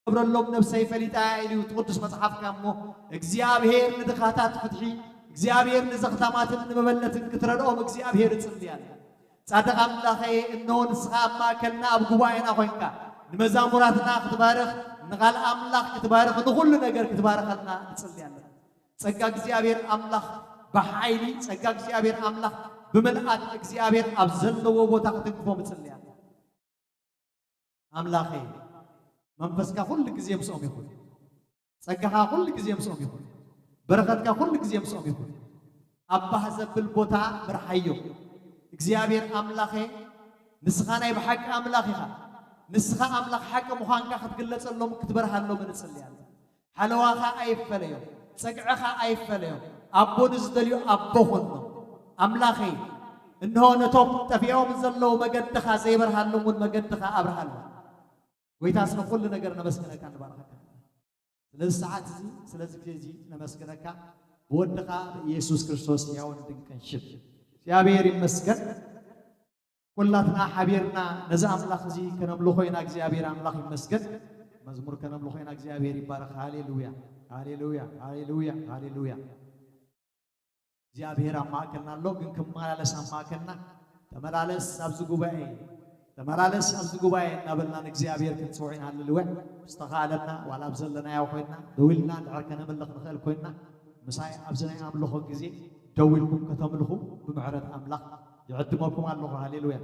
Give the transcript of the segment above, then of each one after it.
ክገብረሎም ነብሰይ ፈሊጣ እያ ኢሉ እቲ ቅዱስ መጽሓፍካ። እሞ እግዚኣብሔር ንድኻታት ፍትሒ፣ እግዚኣብሔር ንዘኽታማትን ንመበለትን ክትረድኦም እግዚኣብሔር እጽሊ ኣለኹ። ጻድቕ ኣምላኸ፣ እንሆ ንስኻ ኣብ ማእከልና ኣብ ጉባኤና ኮይንካ ንመዛሙራትና ክትባርኽ፣ ንቓል ኣምላኽ ክትባርኽ፣ ንኹሉ ነገር ክትባርኸልና ንጽሊ ኣለና። ጸጋ እግዚኣብሔር ኣምላኽ ብሓይሊ፣ ጸጋ እግዚኣብሔር ኣምላኽ ብምልኣት እግዚኣብሔር ኣብ ዘለዎ ቦታ ክትንክፎም እጽሊ ኣለና። ኣምላኸ፣ መንፈስካ ኩሉ ግዜ ምስኦም ይኹን። ጸጋኻ ኩሉ ግዜ ምስኦም ይኹን። በረኸትካ ኩሉ ግዜ ምስኦም ይኹን። ኣብ ባህ ዘብል ቦታ ምርሓዮም። እግዚኣብሔር ኣምላኸ፣ ንስኻ ናይ ብሓቂ ኣምላኽ ኢኻ። ንስኻ ኣምላኽ ሓቂ ምዃንካ ክትግለጸሎም ክትበርሃሎም ንጽሊ ኣለና። ሓለዋኻ ኣይፈለዮም፣ ጸግዕኻ ኣይፈለዮም። ኣቦ ንዝደልዩ ኣቦ ኾኖም። ኣምላኸይ፣ እንሆ ነቶም ጠፊኦም ዘለዉ መገድኻ ዘይበርሃሎም እውን መገድኻ ኣብርሃሎም። ጎይታ ስለ ኩሉ ነገር ነመስግነካ ንባርኸካ። ስለዚ ሰዓት እዚ ስለዚ ግዜ እዚ ነመስግነካ ብወድኻ ብኢየሱስ ክርስቶስ ሕያውን ድንቅን ሽም። እግዚኣብሔር ይመስገን። ኩላትና ሓቢርና ነዚ ኣምላኽ እዚ ከነምልኾ ኢና። እግዚኣብሔር ኣምላኽ ይመስገን። መዝሙር ከነምልኾ ኢና። እግዚኣብሔር ይባረኽ። ሃሌሉያ፣ ሃሌሉያ፣ ሃሌሉያ፣ ሃሌሉያ። እግዚኣብሔር ኣብ ማእከልና ኣሎ፣ ግን ክመላለስ ኣብ ማእከልና። ተመላለስ ኣብዚ ጉባኤ፣ ተመላለስ ኣብዚ ጉባኤ እናበልና ንእግዚኣብሔር ክንጽውዕ ኢና። ሃሌሉያ። ዝተኻእለና ዋላ ኣብ ዘለናዮ ኮይንና ደው ኢልና እንድሕር ከነምልኽ ንኽእል ኮይንና፣ ምሳይ ኣብዚ ናይ ኣምልኾ ግዜ ደው ኢልኩም ከተምልኹ ብምሕረት ኣምላኽ ይዕድመኩም ኣለኹ። ሃሌሉያ፣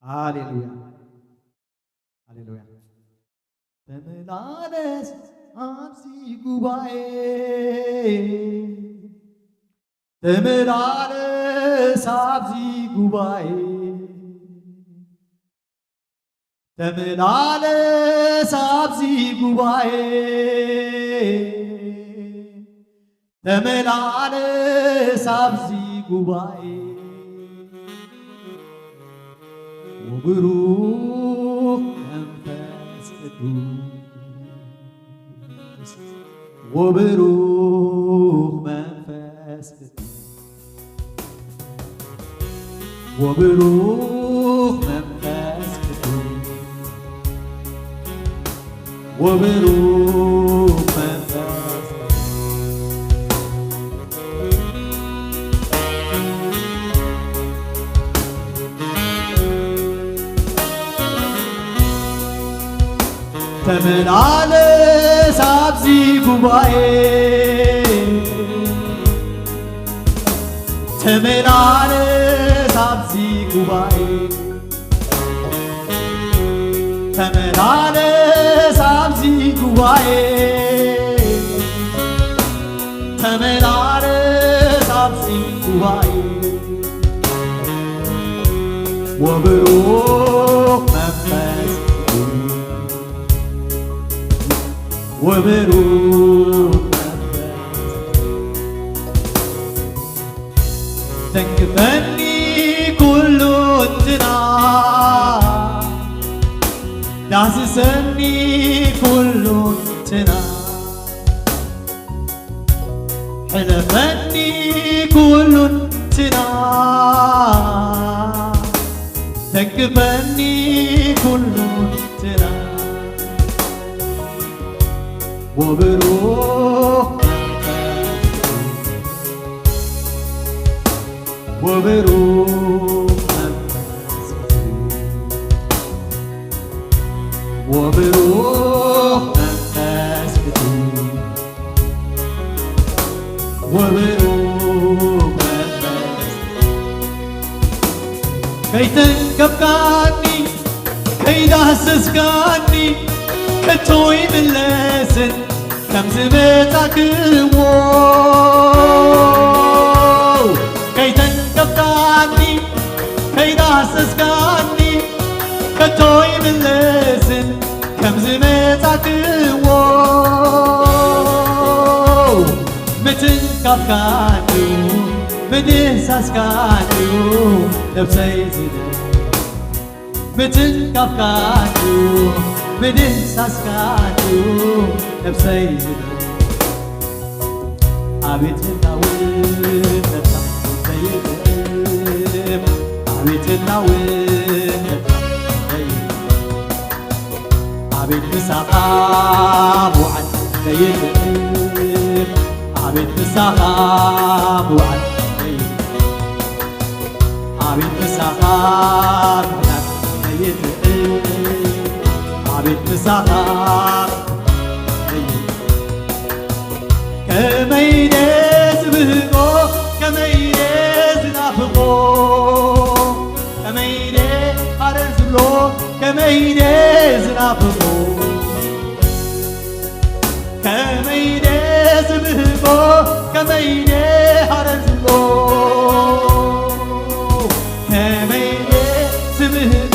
ሃሌሉያ፣ ሃሌሉያ። ተመላለስ ኣብዚ ጉባኤ፣ ተመላለስ ኣብዚ ጉባኤ፣ ተመላለስ ኣብዚ ጉባኤ፣ ተመላለስ ኣብዚ ጉባኤ፣ ወብሩኽ መንፈስ ቅዱስ፣ ወብሩኽ መንፈስ ቅዱስ፣ ወብሩኽ መንፈስ ቅዱስ፣ ወብሩኽ መንፈስ ቅዱስ። ተመላለስ ኣብዚ ጉባኤ፣ ተመላለስ ኣብዚ ጉባኤ፣ ተመላለስ ኣብዚ ጉባኤ፣ ተመላለስ ኣብዚ ጉባኤ፣ ወብሩኽ መንፈስ ቅዱስ፣ ወብሩኽ መንፈስ ቅዱስ። ተንክፈኒ ኩሉ እንትና፣ ዳስሰኒ ኩሉ እንትና፣ ሕለፈኒ ኩሉ እንትና፣ ተንክፈኒ ኩሉ እንትና። ወብሩኽ መንፈስ፣ ወብሩኽ መንፈስ፣ ወብሩኽ መንፈስ ቅዱስ፣ ወብሩኽ መንፈስ ከይተንከፍካኒ፣ ከይዳህሰስካኒ፣ ከቶ ይምለስን ከም ዝመጻክዎ። ከይተንከፍካኒ፣ ከይዳህሰስካኒ፣ ከቶ ይምለስን ከም ዝመጻክዎ። ምትንካፍካንዩ፣ ምድህሳስካንዩ ነብሰይ ዝደል። ምትንካፍካንዩ፣ ምድህሳስካንዩ ነብሰይ ዝደል። ኣቤት ህላውነትካ ዘይጥዕም፣ ኣቤት ህላውነትካ ዘይጥዕም። ምሳኻ ምውዓል ዘይትእል፣ ኣቤት ምሳኻ ምውዓል ዘይትእል፣ ኣቤት ምሳኻ ምውዓል ዘይትእል፣ ኣቤት ምሳኻ ዘይትእል። ከመይ ኢለ ዝብህጎ፣ ከመይ ኢለ ዝናፍቆ፣ ከመይ ኢለ ሃረር ዝብሎ፣ ከመይ ኢለ ዝናፍቆ፣ ከመይ ኢለ ዝብህጎ፣ ከመይ ኢለ ሃረር ዝብሎ፣ ከመይ ኢለ ዝብህጎ፣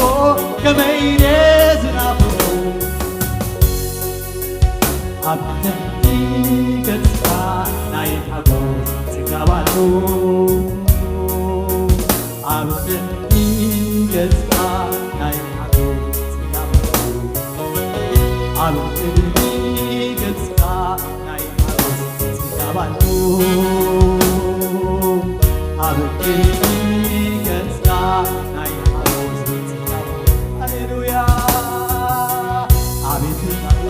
ከመይ ኢለ ዝናፍቆ። ኣብ ትሕቲ ገጽካ ናይ ሓጎስ ጽጋብ ኣሎ። ኣብ ትሕቲ ገጽካ ናይ ሓጎስ ጽጋብ ኣሎ። ኣብ ትሕቲ ገጽካ ናይ ሓጎስ ጽጋብ ኣሎ። ኣብ ትሕቲ ገጽካ ናይ ሓጎስ ጽጋብ ኣሎ። ሃሌሉያ። ኣቤት ህላወ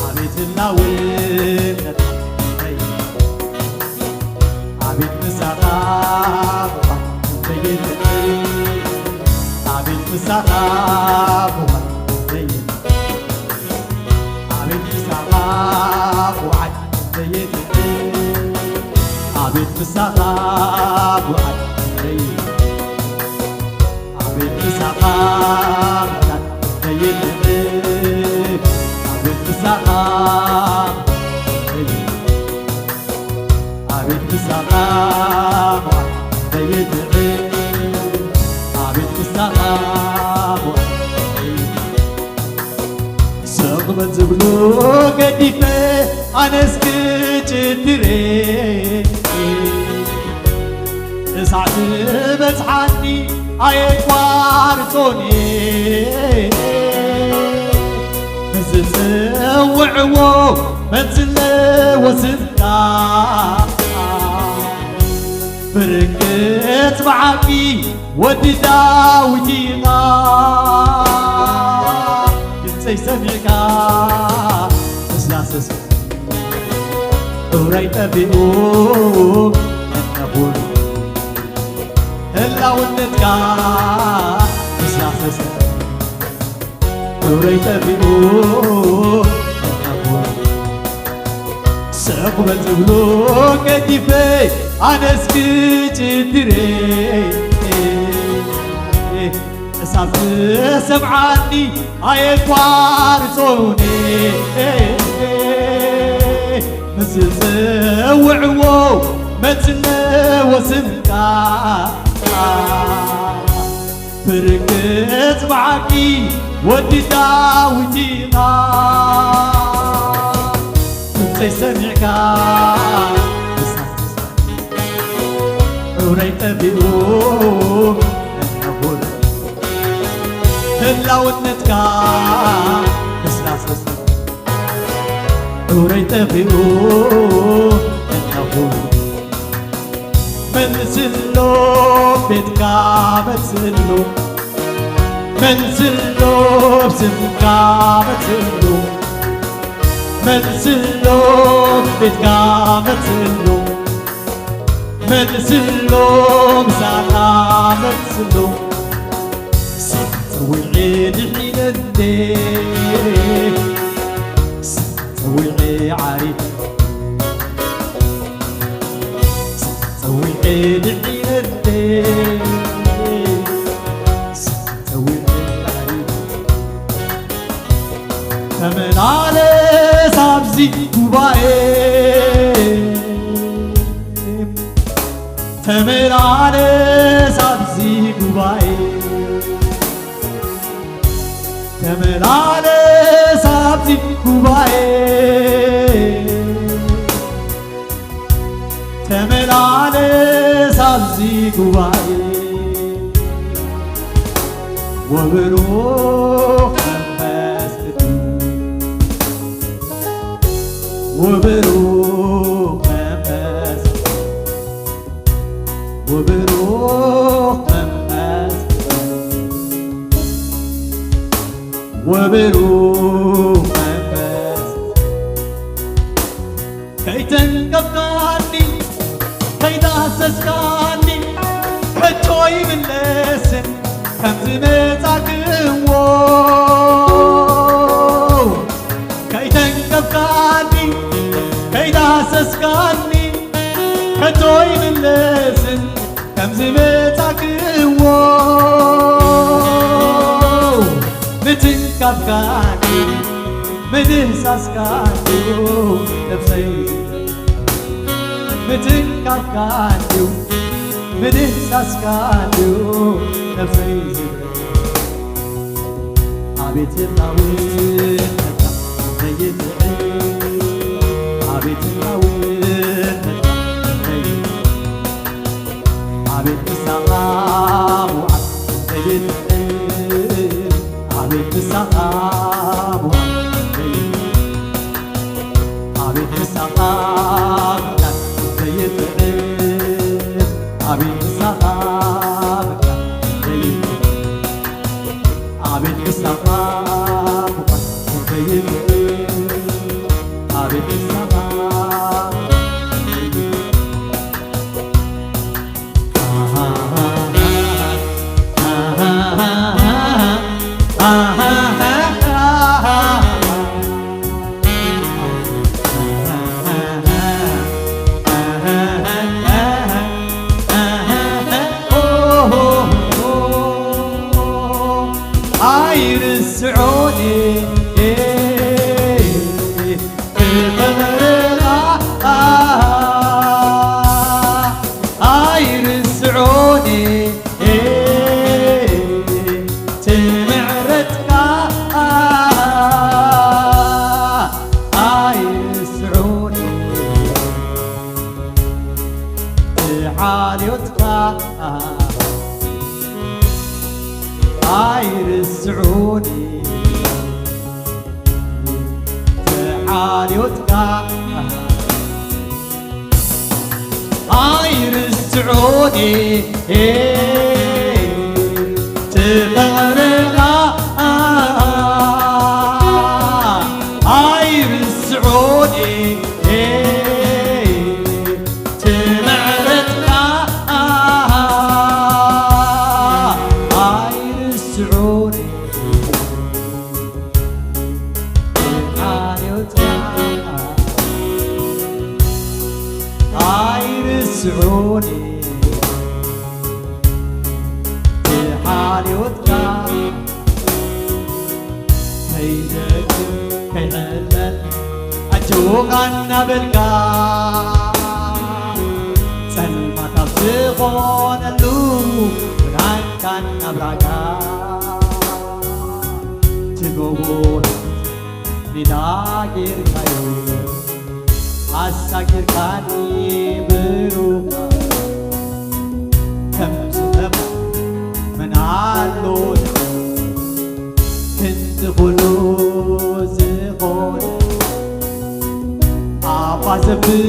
ኣቤት ህላውነትካ ዘይትረሳ፣ ኣቤት ምሳኻ ምዃን ዘይትረሳ፣ ኣቤት ምሳኻ ምዃን ዘይትረሳ፣ ኣቤት ምሳኻ ምዃን ዘይትረሳ፣ ኣቤት ምሳኻ ምዃን ዘይትረሳ። ኣቤት ምሳኻ ምውዓል ዘይትእል፣ ኣቤት ምሳኻ ዘይትእል፣ ኣቤት ምሳኻ ምውዓል ዘይትእል፣ ኣቤት ምሳኻ ምውዓል ዘይትእል። ስቕ በል ዝብሉ ገዲፈ ኣነስ ክጭድሬ፣ እሳት በጽሓኒ ኣየቋርጾን እየ። ንዝጽውዕዎ መልሲ ኣለዎ ስምካ። ብርግጽ ብሓቂ ወዲ ዳዊት ኢኻ። ድምፀይ ሰሚዕካ ተስላሰስ፣ እውረይ ጠፊኡ እነኹን ህላውነትካ ተስላሰስ፣ እውረይ ጠፊኡ እነኹን ስቕ በል ዝብሉ ገዲፈ ኣነስ ክጭድሬ፣ እሳት ዝሰምዓኒ ኣየቋርጾን እየ። ምስ ዝጸውዕዎ መልሲ ኣለዎ ስምካ። ብርግጽ ብሓቂ ወዲ ዳዊት ኢኻ። ድምፀይ ሰሚዕካ እሳት እሳት፣ እውረይ ጠፊኡ እነኹን ህላውነትካ ተስላሰስ፣ እውረይ ጠፊኡ እነኹን መልስሎ ቤትካ፣ መልስሎ፣ መልስሎ ብስምካ፣ መልስሎ፣ መልስሎ ቤትካ፣ መልስሎ፣ መልስሎ ምሳኻ፣ መልስሎ። ስም ጸዊዔ ድሒነ እንዴ፣ ስም ጸዊዔ ዓሪፈ፣ ስም ጸዊዔ ድሒነ እንዴ፣ ስም ጸዊዔ ዓሪፈ። ተመላለስ ኣብዚ ጉባኤ፣ ተመላለስ ኣብዚ ጉባኤ፣ ተመላለስ ኣብዚ ጉባኤ፣ ተመላለስ ኣብዚ ጉባኤ። ወብሩኽ መንፈስ ቅዱስ፣ ወብሩኽ መንፈስ፣ ወብሩኽ መንፈስ ቅዱስ፣ ብሩህ መንፈስ ከይተንከፍካኒ፣ ከይዳሰስካኒ፣ ከቶ ይምለስን ከም ዝመጻክዎ። ከይተንከፍካኒ፣ ከይዳሰስካኒ፣ ከቶ ይምለስን ከም ዝመጻክዎ። ምትንካፍካኒ፣ ምድህሳስካኒ ነብሰይ። ምትንካፍካኒ፣ ምድህሳስካኒ ነብሰይ። ኣቤት ህላውነትካ ዘይጥዕም፣ ኣቤት ህላውነትካ ዘይጥዕም፣ ኣቤት ንስኻ ምውዓል ዘይጥዕም፣ ኣቤት ንስኻ ምውዓል ዘይጥዕም፣ ኣቤት ንስኻ ምውዓል ዘይጥዕም፣ ኣቤት ንስኻ ምውዓል ዘይጥዕም። ኣቤት ንስኻ ምዃን ዘይብሉ፣ ኣቤት ንስኻ ኣይርስዖን ፍቕርኻ ኣይርስዖን ትምሕረትካ ኣይርስዖን ሓልዮትካ ኣይርስዑኒ ሓልዮትካ ኣይርስዑኒ ትፈቕርኻ ኣይርስዑኒ ትምሕረትካ ኣይርስዑኒ ሓልዮትካ ኣይርስዑኒ ሓልዮትካ ከይደክም ከይዕለል ኣጆኻ እናበልካ ጸልማት ኣብ ዝኾነሉ ብርሃንካ እናብራህካ ትጎቦ ሜዳ ጌርካዮ ኣሳጊርካኒ ብሩኻ ከም ዝጠማ መን ኣሎ ክንዲ ኩሉ ዝኾነ ኣባ ዘብል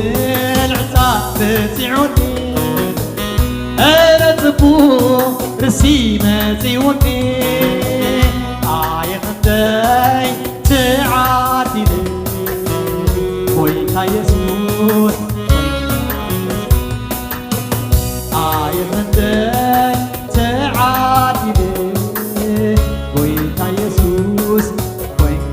ዕፃ በፂዑኒ ኧረ ፅቡቕ ርሲ መፂኡኒ ኣየ ክንደይ ተዓዲለ ጎይታ የሱስ ኣየ ክንደይ ተዓዲለ ጎይታ የሱስ ጎይታ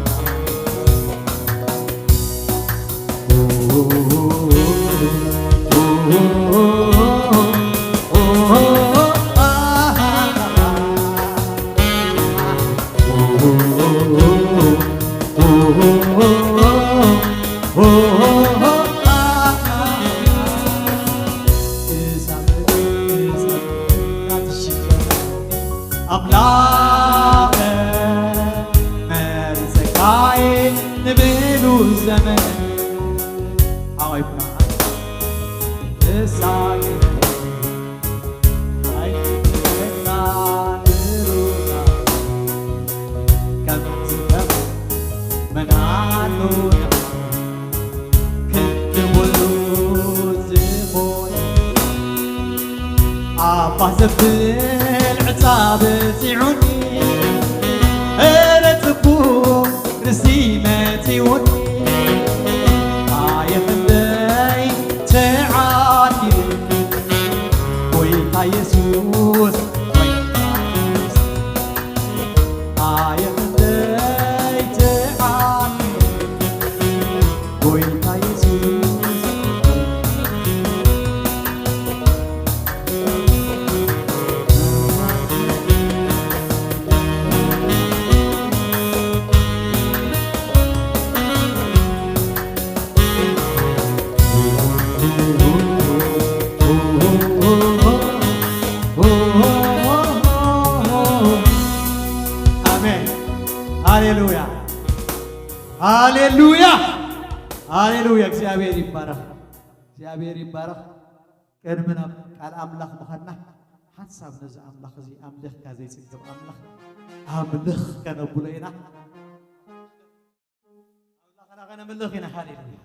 ኣምላኸ መሪጸካየ ንብሉ ዘመን ኣወይብና እሳት ኣይትረካ ንሩታ ከም ዝፈም መናኑና ክንዲ ኩሉ ዝኾነ ኣባ ዘብል ዕፃ በፂዑኒ ኧረ ፅቡቕ ርሲ መጺኡኒ ኣየ ክንደይ ተዓዲለ ጎይታ የሱስ ኣየ ክንደይ ተዓዲለ ጎይታ የሱስ ኣሜን። ሃሌሉያ፣ ሃሌሉያ፣ ሃሌሉያ። እግዚኣብሔር ይባረኽ፣ እግዚኣብሔር ይባረኽ። ቅድሚ ናብ ቃል ኣምላኽ ምኻድና ሓንሳብ ነዚ ኣምላኽ እዚ ኣምሊኽካ ዘይጽገብ ኣምላኽ ኣምልኽ ከነብሎ ኢና። ኣምላኽና ከነምልኽ ኢና። ሃሌሉያ።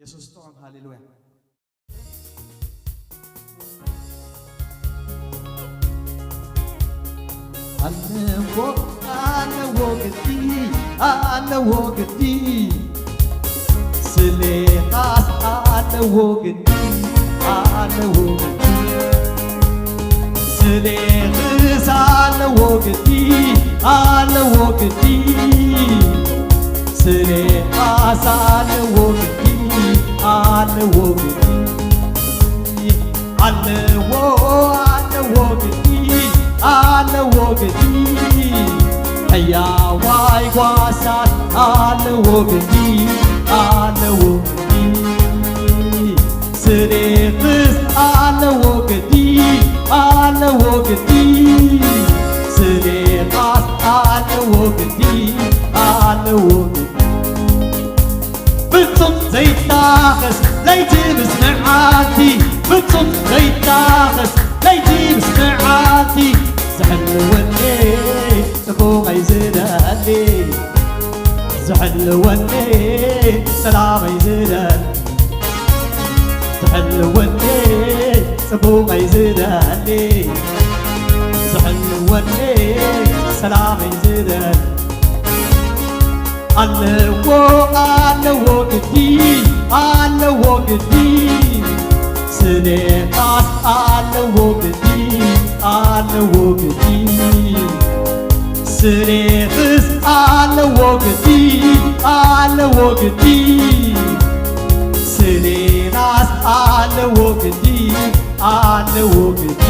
የሱስ ጥዑም። ሃሌሉያ። ኣለዎ፣ ኣለዎ ግዲ፣ ኣለዎ ግዲ። ስሌኻስ ኣለዎ ግዲ፣ ኣለዎ ግዲ። ስሌኽስ ኣለዎ ግዲ፣ ኣለዎ ግዲ። ስሌኻስ ኣለዎ ግዲ፣ ኣለዎ ግዲ። ኣለዎ፣ ኣለዎ ግዲ፣ ኣለዎ ግዲ። ሕያዋይ ጓሳት ኣለዎ ግዲ፣ ኣለዎ ግዲ። ስሌኽስ ኣለዎ ግዲ፣ ኣለዎ ግዲ። ስሌኻስ ኣለዎ ግዲ፣ ኣለዎ ግዲ። ፍጹም ዘይታኸስ ለይቲ ምስ መዓልቲ፣ ፍጹም ዘይታኸስ ለይቲ ምስ መዓልቲ። ዝሕልወኒ ጽቡቐይ ዝደሊ፣ ዝሕልወኒ ሰላመይ ዝደሊ፣ ዝሕልወኒ ጽቡቐይ ዝደሊ፣ ዝሕልወኒ ሰላመይ ዝደሊ። ኣለዎ፣ ኣለዎ ግዲ፣ ኣለዎ ግዲ። ስሌኻስ ኣለዎ ግዲ፣ ኣለዎ ግዲ። ስሌኽስ ኣለዎ ግዲ፣ ኣለዎ ግዲ። ስሌናስ ኣለዎ ግዲ፣ ኣለዎ ግዲ።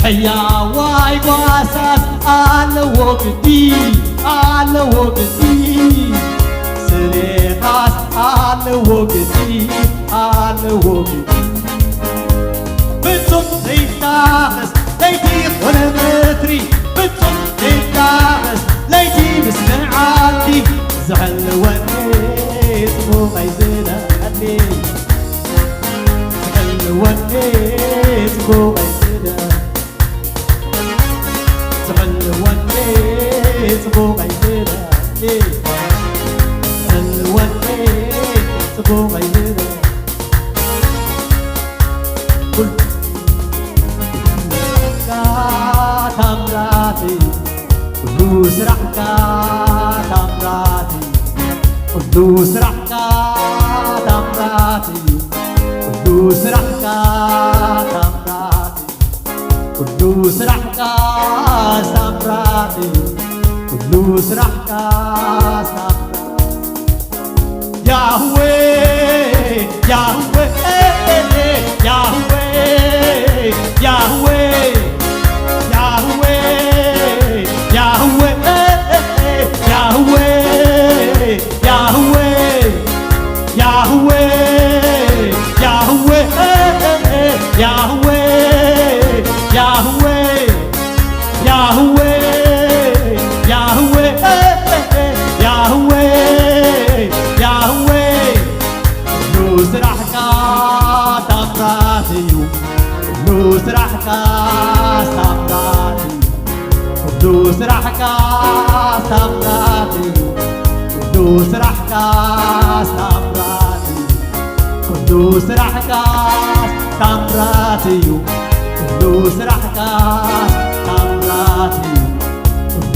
ሕያዋይ ጓሳስ ኣለዎ ግዲ፣ ኣለዎ ግዲ። ስሌኻስ ኣለዎ ግዲ፣ ኣለዎ ግዲ። ፍጹም ዘይታኸስ ለይቲ ኮነ ቀትሪ፣ ፍጹም ዘይታኸስ ለይቲ ምስ መዓልቲ። ዝሕልወኒ ጽቡቐይ ዝደሊ፣ ዝሕልወኒ ጽቡቐይ ዝደሊ። ዝሕልወኒ ጽቡቐይ ዝደሊ፣ ዝሕልወኒ ጽቡቐይ ዝደሊ። ኩሉ ስራሕካ ታምራት እዩ፣ ኩሉ ስራሕካ ታምራት እዩ፣ ኩሉ ስራሕካ ታምራት እዩ፣ ኩሉ ስራሕካ ታምራት እዩ። ኩሉ ስራሕካ ታምራት እዩ፣ ኩሉ ስራሕካ ታምራት። ያህዌ፣ ያህዌ፣ ያህዌ፣ ያህዌ፣ ያህዌ፣ ያህዌ፣ ያህዌ፣ ያህዌ፣ ያህዌ፣ ያህዌ፣ ያህዌ፣ ያህዌ፣ ያህዌ፣ ያህዌ፣ ያህዌ፣ ያህዌ። ኩሉ ስራሕካ ታምራት እዩ፣ ኩሉ ስራሕካ ታምራት እዩ። ኩሉ ስራሕካ ታምራት እዩ፣ ኩሉ ስራሕካ ታምራት እዩ። ኩሉ ስራሕካ ታምራት እዩ፣ ኩሉ ስራሕካ ታምራት እዩ። ኩሉ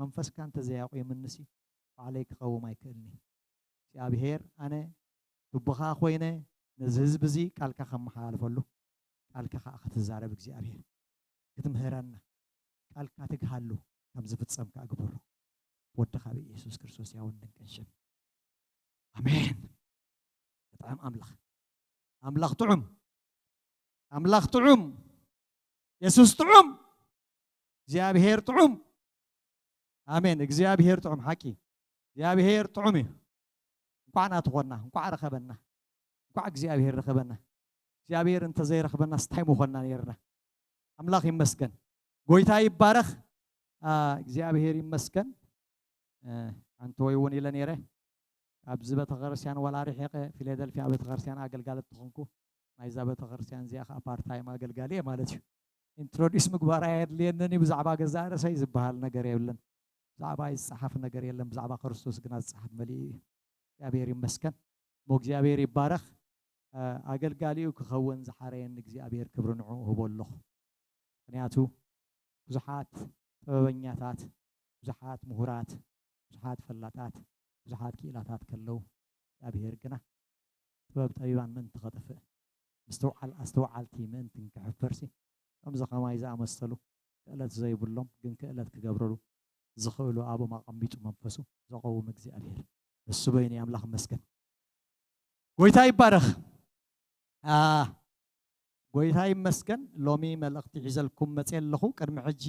መንፈስካ እንተዘያቑምንሲ ባዕለይ ክቐውም ኣይክእልኒ። እግዚኣብሔር ኣነ ዱብኻ ኮይነ ነዚ ህዝቢ እዚ ቃልካ ከመሓላልፈሉ ቃልካ ከዓ ክትዛረብ እግዚኣብሔር ክትምህረና ቃልካ ትግሃሉ ከም ዝፍጸም ከዓ ግበሮ። ወድኻ ብኢየሱስ ክርስቶስ ያውን ድንቅን ሽም። ኣሜን። በጣም ኣምላኽ ኣምላኽ ጥዑም ኣምላኽ ጥዑም የሱስ ጥዑም እግዚኣብሔር ጥዑም ኣሜን። እግዚኣብሔር ጥዑም ሓቂ እግዚኣብሔር ጥዑም እዩ። እንኳዕ ናትኾና እንኳዕ ረኸበና እንኳዕ እግዚኣብሔር ረኸበና። እግዚኣብሔር እንተዘይረኽበና ስታይ ምኾንና ነርና። ኣምላኽ ይመስገን። ጎይታ ይባረኽ። እግዚኣብሔር ይመስገን። ሓንቲ ወይ እውን ኢለ ነይረ ኣብዚ ቤተክርስትያን ወላ ርሒቐ ፊላደልፊያ ቤተክርስትያን ኣገልጋለት ተኾንኩ ናይዛ ቤተክርስትያን እዚኣ ከዓ ፓርታይም ኣገልጋሊ እየ ማለት እዩ። ኢንትሮዲስ ምግባር ኣየድልየንን እዩ። ብዛዕባ ገዛእ ርእሰይ ዝበሃል ነገር የብለን። ብዛዕባ ዝፀሓፍ ነገር የለን። ብዛዕባ ክርስቶስ ግና ዝፀሓፍ መሊኡ እዩ። እግዚኣብሔር ይመስገን። እሞ እግዚኣብሔር ይባረኽ። ኣገልጋሊኡ ክኸውን ዝሓረየኒ እግዚኣብሔር ክብሪ ንዕኡ እህቦ ኣለኹ። ምክንያቱ ብዙሓት ጥበበኛታት ብዙሓት ምሁራት ብዙሓት ፈላጣት ብዙሓት ክኢላታት ከለዉ እግዚኣብሔር ግና ጥበብ ጠቢባን ምእንቲ ኸጥፍእ ምስትውዓል ኣስተውዓልቲ ምእንቲ እንክሕፈርሲ ከምዚ ኸማይ ዝኣመሰሉ ክእለት ዘይብሎም ግን ክእለት ክገብረሉ ዝኽእሉ ኣብኦም ኣቐሚጡ መንፈሱ ዘቐውም እግዚኣብሔር ንሱ በይኑ ኣምላኽ መስገን። ጎይታ ይባረኽ። ጎይታ ይመስገን። ሎሚ መልእኽቲ ሒዘልኩም መፅየ ኣለኹ። ቅድሚ ሕጂ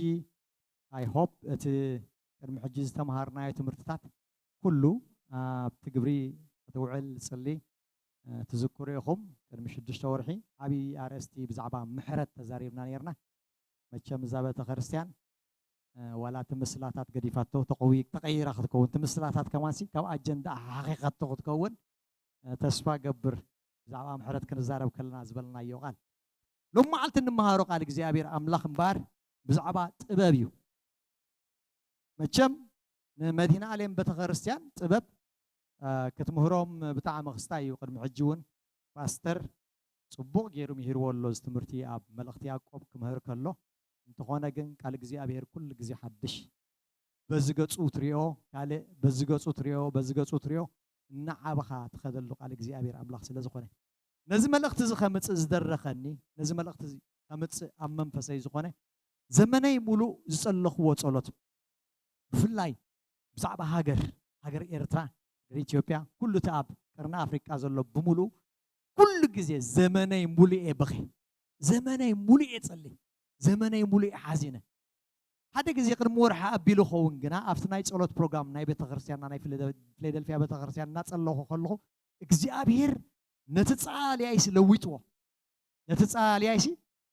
I hope እቲ ቅድሚ ሕጂ ዝተምሃርናዮ ትምህርትታት ኩሉ ኣብቲ ግብሪ ክትውዕል ዝፅሊ ትዝክሩ ኢኹም። ቅድሚ ሽዱሽተ ወርሒ ዓብዪ ኣርእስቲ ብዛዕባ ምሕረት ተዛሪብና ነርና። መቸም እዛ ቤተ ክርስቲያን ዋላ እቲ ምስላታት ገዲፋቶ ተቐይራ ክትከውን እቲ ምስላታት ከማንሲ ካብ ኣጀንዳ ሓኺኻቶ ክትከውን ተስፋ ገብር። ብዛዕባ ምሕረት ክንዛረብ ከለና ዝበልናዮ ቃል ሎም መዓልቲ እንመሃሮ ቃል እግዚኣብሔር ኣምላኽ እምበኣር ብዛዕባ ጥበብ እዩ። መቸም ንመድህን ኣሌም ቤተክርስትያን ጥበብ ክትምህሮም ብጣዕሚ ክስታይ እዩ። ቅድሚ ሕጂ እውን ፓስተር ፅቡቕ ገይሩ ምሂርዎ ኣሎ እዚ ትምህርቲ ኣብ መልእኽቲ ያዕቆብ ክምህር ከሎ። እንተኾነ ግን ቃል እግዚኣብሔር ኩሉ ግዜ ሓድሽ በዚ ገፁ ትሪኦ ካልእ በዚ ገፁ ትሪኦ በዚ ገፁ ትሪኦ እናዓበኻ ትኸደሉ ቃል እግዚኣብሔር ኣምላኽ ስለ ዝኾነ ነዚ መልእኽቲ እዚ ከምፅእ ዝደረኸኒ ነዚ መልእኽቲ እዚ ከምፅእ ኣብ መንፈሰይ ዝኾነ ዘመነይ ሙሉእ ዝፀለኽዎ ጸሎት ብፍላይ ብዛዕባ ሃገር ሃገር ኤርትራ ሃገር ኢትዮጵያ ኩሉ እቲ ኣብ ቀርኒ ኣፍሪቃ ዘሎ ብምሉእ ኩሉ ግዜ ዘመነይ ሙሉእ እየ በኺ ዘመነይ ሙሉእ እየ ጸሊ ዘመነይ ሙሉእ እየ ሓዚነ ሓደ ግዜ ቅድሚ ወርሒ ኣቢሉ ኸውን ግና ኣብቲ ናይ ጸሎት ፕሮግራም ናይ ቤተክርስትያንና ናይ ፊላደልፊያ ቤተክርስትያን እናጸለኹ ከለኹ እግዚኣብሔር ነቲ ጻልያይሲ ለዊጥዎ ነቲ ጻልያይሲ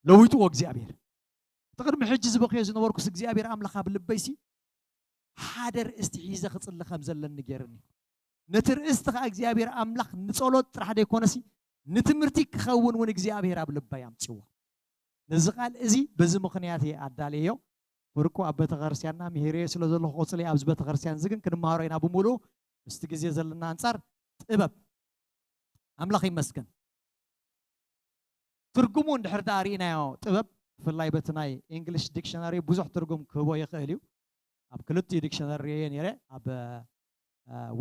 ለዊጥዎ እግዚኣብሔር እቲ ቅድሚ ሕጂ ዝበኽዮ ዝነበርኩስ እግዚኣብሔር ኣምላኽ ኣብ ልበይሲ ሓደ ርእስቲ ሒዘ ክጽሊ ከም ዘለኒ ገይርኒ ነቲ ርእስቲ ከዓ እግዚኣብሔር ኣምላኽ ንጸሎት ጥራሕ ዘይኮነሲ ንትምህርቲ ክኸውን እውን እግዚኣብሔር ኣብ ልበይ ኣምፅዎ ነዚ ቃል እዚ በዚ ምኽንያት እየ ኣዳልየዮ ፍርቁ ኣብ ቤተክርስትያንና ምሂረዮ ስለ ዘለኹ ቆፅሊ ኣብዚ ቤተክርስትያን እዚ ግን ክንመሃሮ ኢና ብምሉኡ ምስቲ ግዜ ዘለና ኣንፃር ጥበብ ኣምላኽ ይመስገን ትርጉሙ እንድሕር ደኣ ርኢናዮ ጥበብ ብፍላይ በቲ ናይ English dictionary ብዙሕ ትርጉም ክህቦ ይኽእል እዩ ኣብ ክልቲኡ dictionary ርእየ ነይረ ኣብ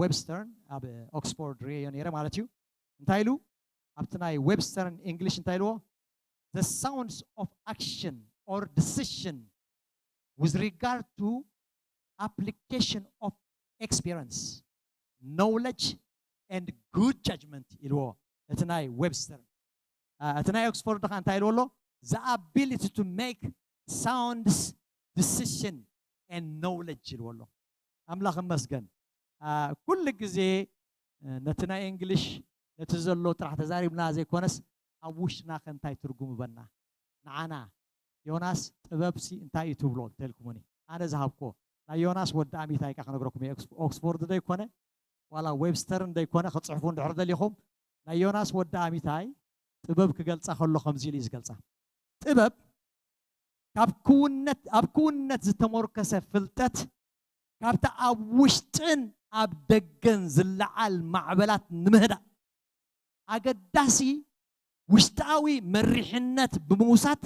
ዌብስተርን ኣብ ኦክስፎርድ ርእየዮ ነይረ ማለት እዩ እንታይ ኢሉ ኣብቲ ናይ ዌብስተርን English እንታይ ኢልዎ the sounds of action or decision with regard to application of experience knowledge and good judgment ኢልዎ እቲ ናይ ዌብስተር እቲ ናይ ኦክስፎርድ ከዓ እንታይ ኢልዎ ኣሎ the ability to make sound decision and knowledge ኢልዎ ኣሎ ኣምላኽ መስገን ኩሉ ግዜ ነቲ ናይ እንግሊሽ ነቲ ዘሎ ጥራሕ ተዛሪብና ዘይኮነስ ኣብ ውሽጥና ከ እንታይ ትርጉም ይበና ንዓና ዮናስ ጥበብሲ እንታይ እዩ ትብሎ እንተልኩምኒ ኣነ ዝሃብኮ ናይ ዮናስ ወዲ ኣሚታይ ካ ክነግረኩም እየ ኦክስፎርድ ዘይኮነ ዋላ ዌብስተር እንደይኮነ ክፅሕፉ እንድሕር ደሊኹም ናይ ዮናስ ወዲ ኣሚታይ ጥበብ ክገልፃ ከሎ ከምዚ ኢሉ እዩ ዝገልፃ ጥበብ ካብ ክውነት ኣብ ክውነት ዝተሞርከሰ ፍልጠት ካብቲ ኣብ ውሽጥን ኣብ ደገን ዝለዓል ማዕበላት ንምህዳእ ኣገዳሲ ውሽጣዊ መሪሕነት ብምውሳድ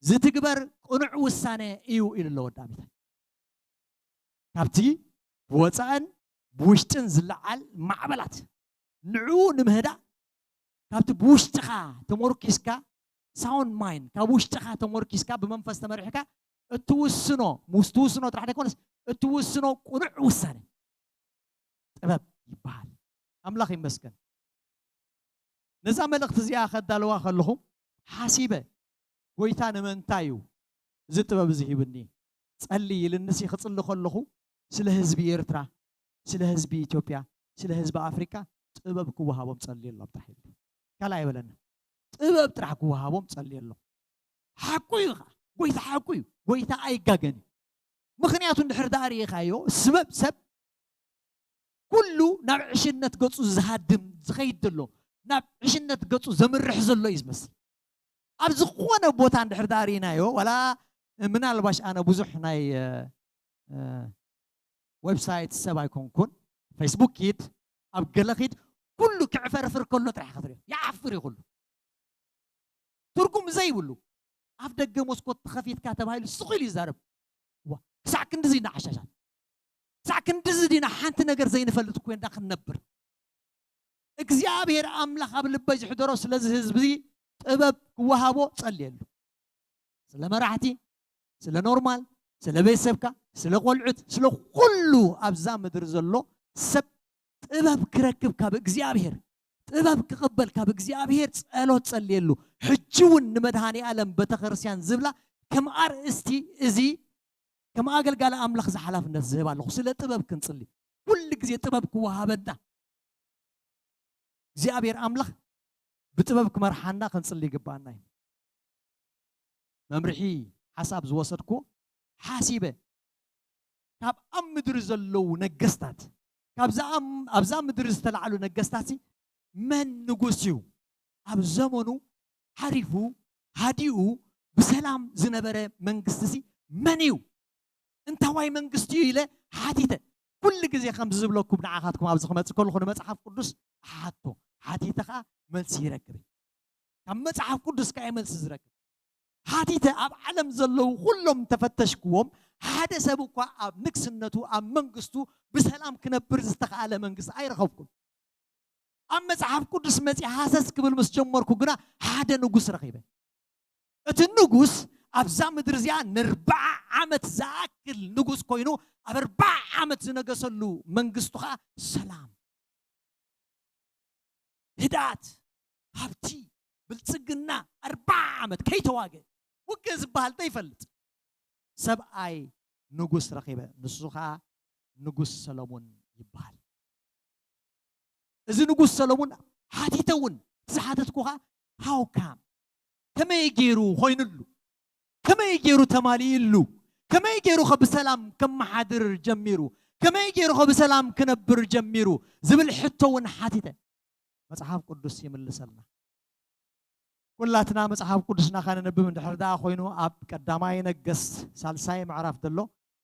ዝትግበር ቅኑዕ ውሳነ እዩ ኢሉ ኣሎ ወዲ ኣሚታይ ካብቲ ብወፃእን ብውሽጥን ዝለዓል ማዕበላት ንዕኡ ንምህዳእ ካብቲ ብውሽጥኻ ተመርኪስካ ሳውንድ ማይንድ ካብ ውሽጥኻ ተመርኪስካ ብመንፈስ ተመሪሕካ እትውስኖ ምስ ትውስኖ ጥራሕ ዘይኮነስ እትውስኖ ቁኑዕ ውሳነ ጥበብ ይበሃል። ኣምላኽ ይመስገን። ነዛ መልእኽቲ እዚኣ ከዳልዋ ከለኹ ሓሲበ፣ ጎይታ ንምንታይ እዩ እዚ ጥበብ እዚ ሂብኒ? ጸሊ ኢልንሲ ክጽሊ ከለኹ ስለ ህዝቢ ኤርትራ፣ ስለ ህዝቢ ኢትዮጵያ፣ ስለ ህዝቢ ኣፍሪካ ጥበብ ክወሃቦም ጸልየሎም ጥራሕ ኢሉ። ካልእ ኣይበለኒ። ጥበብ ጥራሕ ክወሃቦም ጸልየሎም። ሓቁ እዩ ኸዓ። ጎይታ ሓቁ እዩ። ጎይታ ኣይጋገን እዩ። ምኽንያቱ እንድሕር ደኣ ርኢኻዮ ስበብ ሰብ ኩሉ ናብ ዕሽነት ገጹ ዝሃድም ዝኸይድ ዘሎ ናብ ዕሽነት ገጹ ዘምርሕ ዘሎ እዩ ዝመስል። ኣብ ዝኾነ ቦታ እንድሕር ደኣ ርኢናዮ ዋላ ምናልባሽ ኣነ ብዙሕ ናይ ዌብሳይት ሰብ ኣይኮንኩን። ፌስቡክ ኪድ ኣብ ገለ ኪድ ኩሉ ክዕፈርፍር ከሎ ጥራሕ ክትሪኦ ይዓፍር እዩ ኩሉ ትርጉም ዘይብሉ ኣፍ ደገ መስኮት ተኸፊትካ ተባሂሉ ስቕ ኢሉ ይዛረብ። ክሳዕ ክንድዚ ኢና ዓሻሻት ክሳዕ ክንድዚ ዲና ሓንቲ ነገር ዘይንፈልጥ ኮይንና ክንነብር እግዚኣብሔር ኣምላኽ ኣብ ልበይ ዝሕደሮ ስለዚ ህዝቢ ጥበብ ክወሃቦ ጸልየሉ ስለ መራሕቲ ስለ ኖርማል ስለ ቤተሰብካ ስለ ቆልዑት ስለ ኩሉ ኣብዛ ምድሪ ዘሎ ሰብ ጥበብ ክረክብ ካብ እግዚኣብሔር ጥበብ ክቕበል ካብ እግዚኣብሔር ጸሎት ጸልየሉ ሕጂ እውን ንመድሃኒ ዓለም ቤተክርስትያን ዝብላ ከም ኣርእስቲ እዚ ከም ኣገልጋሊ ኣምላኽ ዝሓላፍነት ዝህብ ኣለኹ ስለ ጥበብ ክንጽሊ ኩሉ ግዜ ጥበብ ክወሃበና እግዚኣብሔር ኣምላኽ ብጥበብ ክመርሓና ክንጽሊ ይግባኣና እዩ መምርሒ ሓሳብ ዝወሰድኩ ሓሲበ ካብ ኣብ ምድሪ ዘለዉ ነገስታት ካብዛ ኣብዛ ምድሪ ዝተላዕሉ ነገስታት መን ንጉስ እዩ ኣብ ዘመኑ ሓሪፉ ሃዲኡ ብሰላም ዝነበረ መንግስቲ ሲ መን እዩ እንታዋይ መንግስቲ እዩ ኢለ ሓቲተ ኩሉ ግዜ ከም ዝብለኩም ንዓኻትኩም ኣብዚ ክመፅእ ከለኹ ንመፅሓፍ ቅዱስ ሓቶ ሓቲተ ከዓ መልሲ ይረክብ ካብ መፅሓፍ ቅዱስ ከዓ መልሲ ዝረክብ ሓቲተ ኣብ ዓለም ዘለዉ ኩሎም ተፈተሽክዎም ሓደ ሰብ እኳ ኣብ ንግስነቱ ኣብ መንግስቱ ብሰላም ክነብር ዝተኽኣለ መንግስቲ ኣይረኸብኩን ኣብ መጽሓፍ ቅዱስ መጺ ሃሰስ ክብል ምስ ጀመርኩ ግና ሓደ ንጉስ ረኺበ እቲ ንጉስ ኣብዛ ምድሪ እዚኣ ንርባዓ ዓመት ዝኣክል ንጉስ ኮይኑ ኣብ ኣርባዓ ዓመት ዝነገሰሉ መንግስቱ ኸዓ ሰላም ህድኣት ሃብቲ ብልጽግና ኣርባዓ ዓመት ከይተዋገ ውግእ ዝበሃል ዘይፈልጥ ሰብኣይ ንጉስ ረኺበ ንሱ ኸዓ ንጉስ ሰሎሞን ይበሃል እዚ ንጉስ ሰሎሞን ሓቲተ እውን ዝሓተትኩኻ ሃውካም ከመይ ገይሩ ኮይኑሉ ከመይ ገይሩ ተማሊእሉ ከመይ ገይሩ ብሰላም ከመሓድር ጀሚሩ ከመይ ገይሩ ብሰላም ክነብር ጀሚሩ ዝብል ሕቶ እውን ሓቲተ መፅሓፍ ቅዱስ ይምልሰልና ኩላትና መጽሓፍ ቅዱስና ከነንብብ እንድሕር ደኣ ኮይኑ ኣብ ቀዳማይ ነገስት ሳልሳይ ምዕራፍ ዘሎ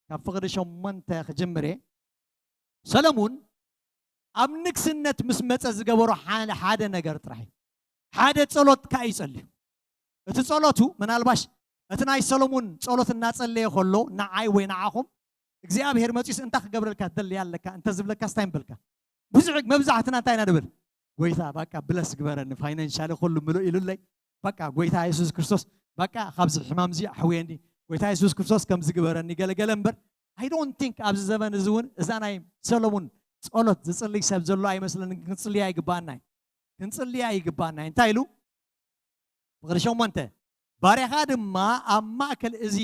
ካብ ፍቕዲ ሸሞንተ ክጅምር እየ። ሰለሙን ኣብ ንግስነት ምስ መጸ ዝገበሮ ሓደ ነገር ጥራሕ እዩ። ሓደ ጸሎት ከኣ ይጸልዩ። እቲ ጸሎቱ ምናልባሽ እቲ ናይ ሰለሙን ጸሎት እናጸለየ ከሎ ንዓይ ወይ ንዓኹም እግዚኣብሔር መጺኡስ እንታይ ክገብረልካ ትደሊ ኣለካ እንተ ዝብለካ ስታይ ምበልካ ብዙሕ መብዛሕትና እንታይ ኢና ንብል ጎይታ በቃ ብለስ ግበረኒ ፋይናንሻሊ ኩሉ ምሉእ ኢሉለይ በቃ ጎይታ የሱስ ክርስቶስ በቃ ካብዚ ሕማም እዚ ኣሕውየኒ ጎይታ የሱስ ክርስቶስ ከምዚ ግበረኒ ገለገለ እምበር I don't think ኣብዚ ዘመን እዚ እውን እዛ ናይ ሰሎሙን ጸሎት ዝጽልይ ሰብ ዘሎ ኣይመስለኒ ክንጽልያ ይግባኣና እዩ ክንጽልያ ይግባኣና እዩ እንታይ ኢሉ ፍቕሪ ሸሞንተ ባርያኻ ድማ ኣብ ማእከል እዚ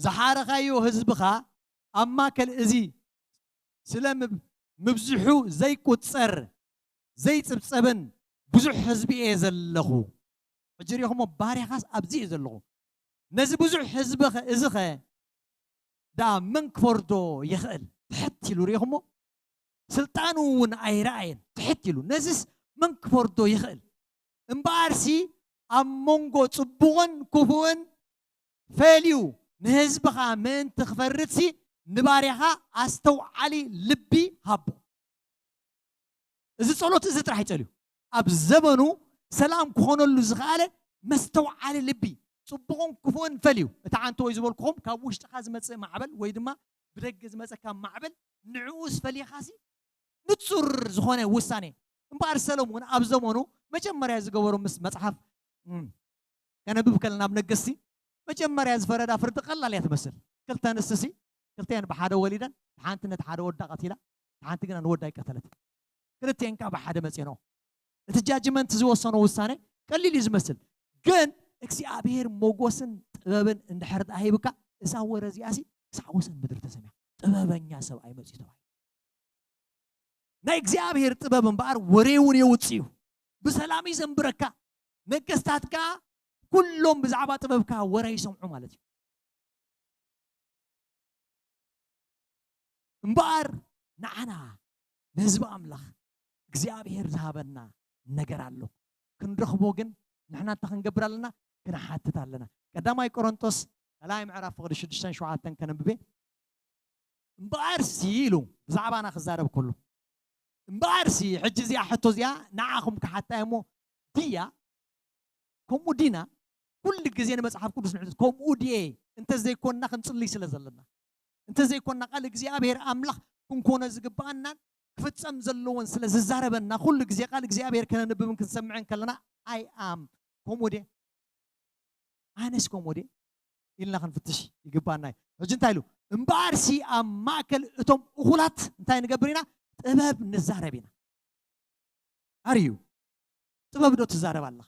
ዝሓረኻዮ ህዝብኻ ኣብ ማእከል እዚ ስለ ምብዝሑ ዘይቁጸር ዘይጽብጸብን ብዙሕ ህዝቢ እየ ዘለኹ ሕጂ ሪኹሞ ባርያኻስ ኣብዚ እየ ዘለኹ ነዚ ብዙሕ ህዝቢ እዚ ኸ ደኣ መን ክፈርዶ ይኽእል ትሕት ኢሉ ሪኹሞ ስልጣኑ እውን ኣይረኣየን ትሕት ኢሉ ነዚስ መን ክፈርዶ ይኽእል እምበኣርሲ ኣብ መንጎ ጽቡቕን ክፉእን ፈልዩ ንህዝብኻ ምእንቲ ክፈርድሲ ንባርያኻ ኣስተውዓሊ ልቢ ሃቦ እዚ ጸሎት እዚ ጥራሕ ይጸልዩ ኣብ ዘበኑ ሰላም ክኾነሉ ዝኽኣለ መስተውዓሊ ልቢ ጽቡቕን ክፉእን ፈልዩ። እቲ ዓንተቦይ ዝበልኩኹም ካብ ውሽጥኻ ዝመጽእ ማዕበል ወይ ድማ ብደገ ዝመጸካ ማዕበል ንዕኡስ ፈሊኻሲ ንጹር ዝኾነ ውሳኔ። እምበኣር ሰሎሞን ኣብ ዘመኑ መጀመርያ ዝገበሮ ምስ መጽሓፍ፣ እም፣ ከነብብ ከለና ኣብ ነገስቲ መጀመርያ ዝፈረዳ ፍርዲ ቀላል እያ ትመስል። ክልተ ኣንስትሲ ክልቲኣን ብሓደ ወሊደን ሓንቲ ነቲ ሓደ ወዳ ቀቲላ፣ ሓንቲ ግና ንወዳ ኣይቀተለት። ክልቲኤን ከዓ ብሓደ መፅየንኦ። እቲ ጃጅመንት ዝወሰኖ ውሳኔ ቀሊል እዩ ዝመስል፣ ግን እግዚኣብሔር ሞጎስን ጥበብን እንድሕር ደኣ ሂብካ፣ እዛ ወረ እዚኣሲ ክሳዕ ወሰን ምድሪ ተሰሚያ፣ ጥበበኛ ሰብኣይ መፅዩ ተባሂሉ። ናይ እግዚኣብሔር ጥበብ እምበኣር ወሬ እውን የውፅእ እዩ። ብሰላም እዩ ዘንብረካ። ነገስታት ከዓ ኩሎም ብዛዕባ ጥበብካ ወረ ይሰምዑ ማለት እዩ። እምበኣር ንዓና ንህዝቢ ኣምላኽ እግዚኣብሔር ዝሃበና ነገር ኣሎ። ክንረኽቦ ግን ንሕና እንታይ ክንገብር ኣለና? ክንሓትት ኣለና። ቀዳማይ ቆሮንቶስ ካልኣይ ምዕራፍ ፍቕዲ ሽዱሽተን ሸውዓተን ከነንብቤ። እምበኣርሲ ኢሉ ብዛዕባና ክዛረብ ከሎ፣ እምበኣርሲ ሕጂ እዚኣ ሕቶ እዚኣ ንዓኹም ክሓታ እየ እሞ፣ ድያ? ከምኡ ዲና? ኩሉ ግዜ ንመጽሓፍ ቅዱስ ንሕተት፣ ከምኡ ድየ? እንተዘይኮንና ክንጽልይ ስለ ዘለና፣ እንተዘይኮንና ቃል እግዚኣብሔር ኣምላኽ ክንኮኖ ዝግብኣናን ክፍጸም ዘለዎን ስለ ዝዛረበና፣ ኩሉ ግዜ ቃል እግዚኣብሔር ከነንብብን ክንሰምዕን ከለና፣ ኣይ ኣም ከምኡ ድየ? ኣነስ ከምኡ ድየ? ኢልና ክንፍትሽ ይግባና እዩ። ሕጂ እንታይ ኢሉ? እምበኣርሲ ኣብ ማእከል እቶም እኹላት እንታይ ንገብር ኢና? ጥበብ ንዛረብ ኢና። ኣርዩ ጥበብ ዶ ትዛረብ ኣለኻ?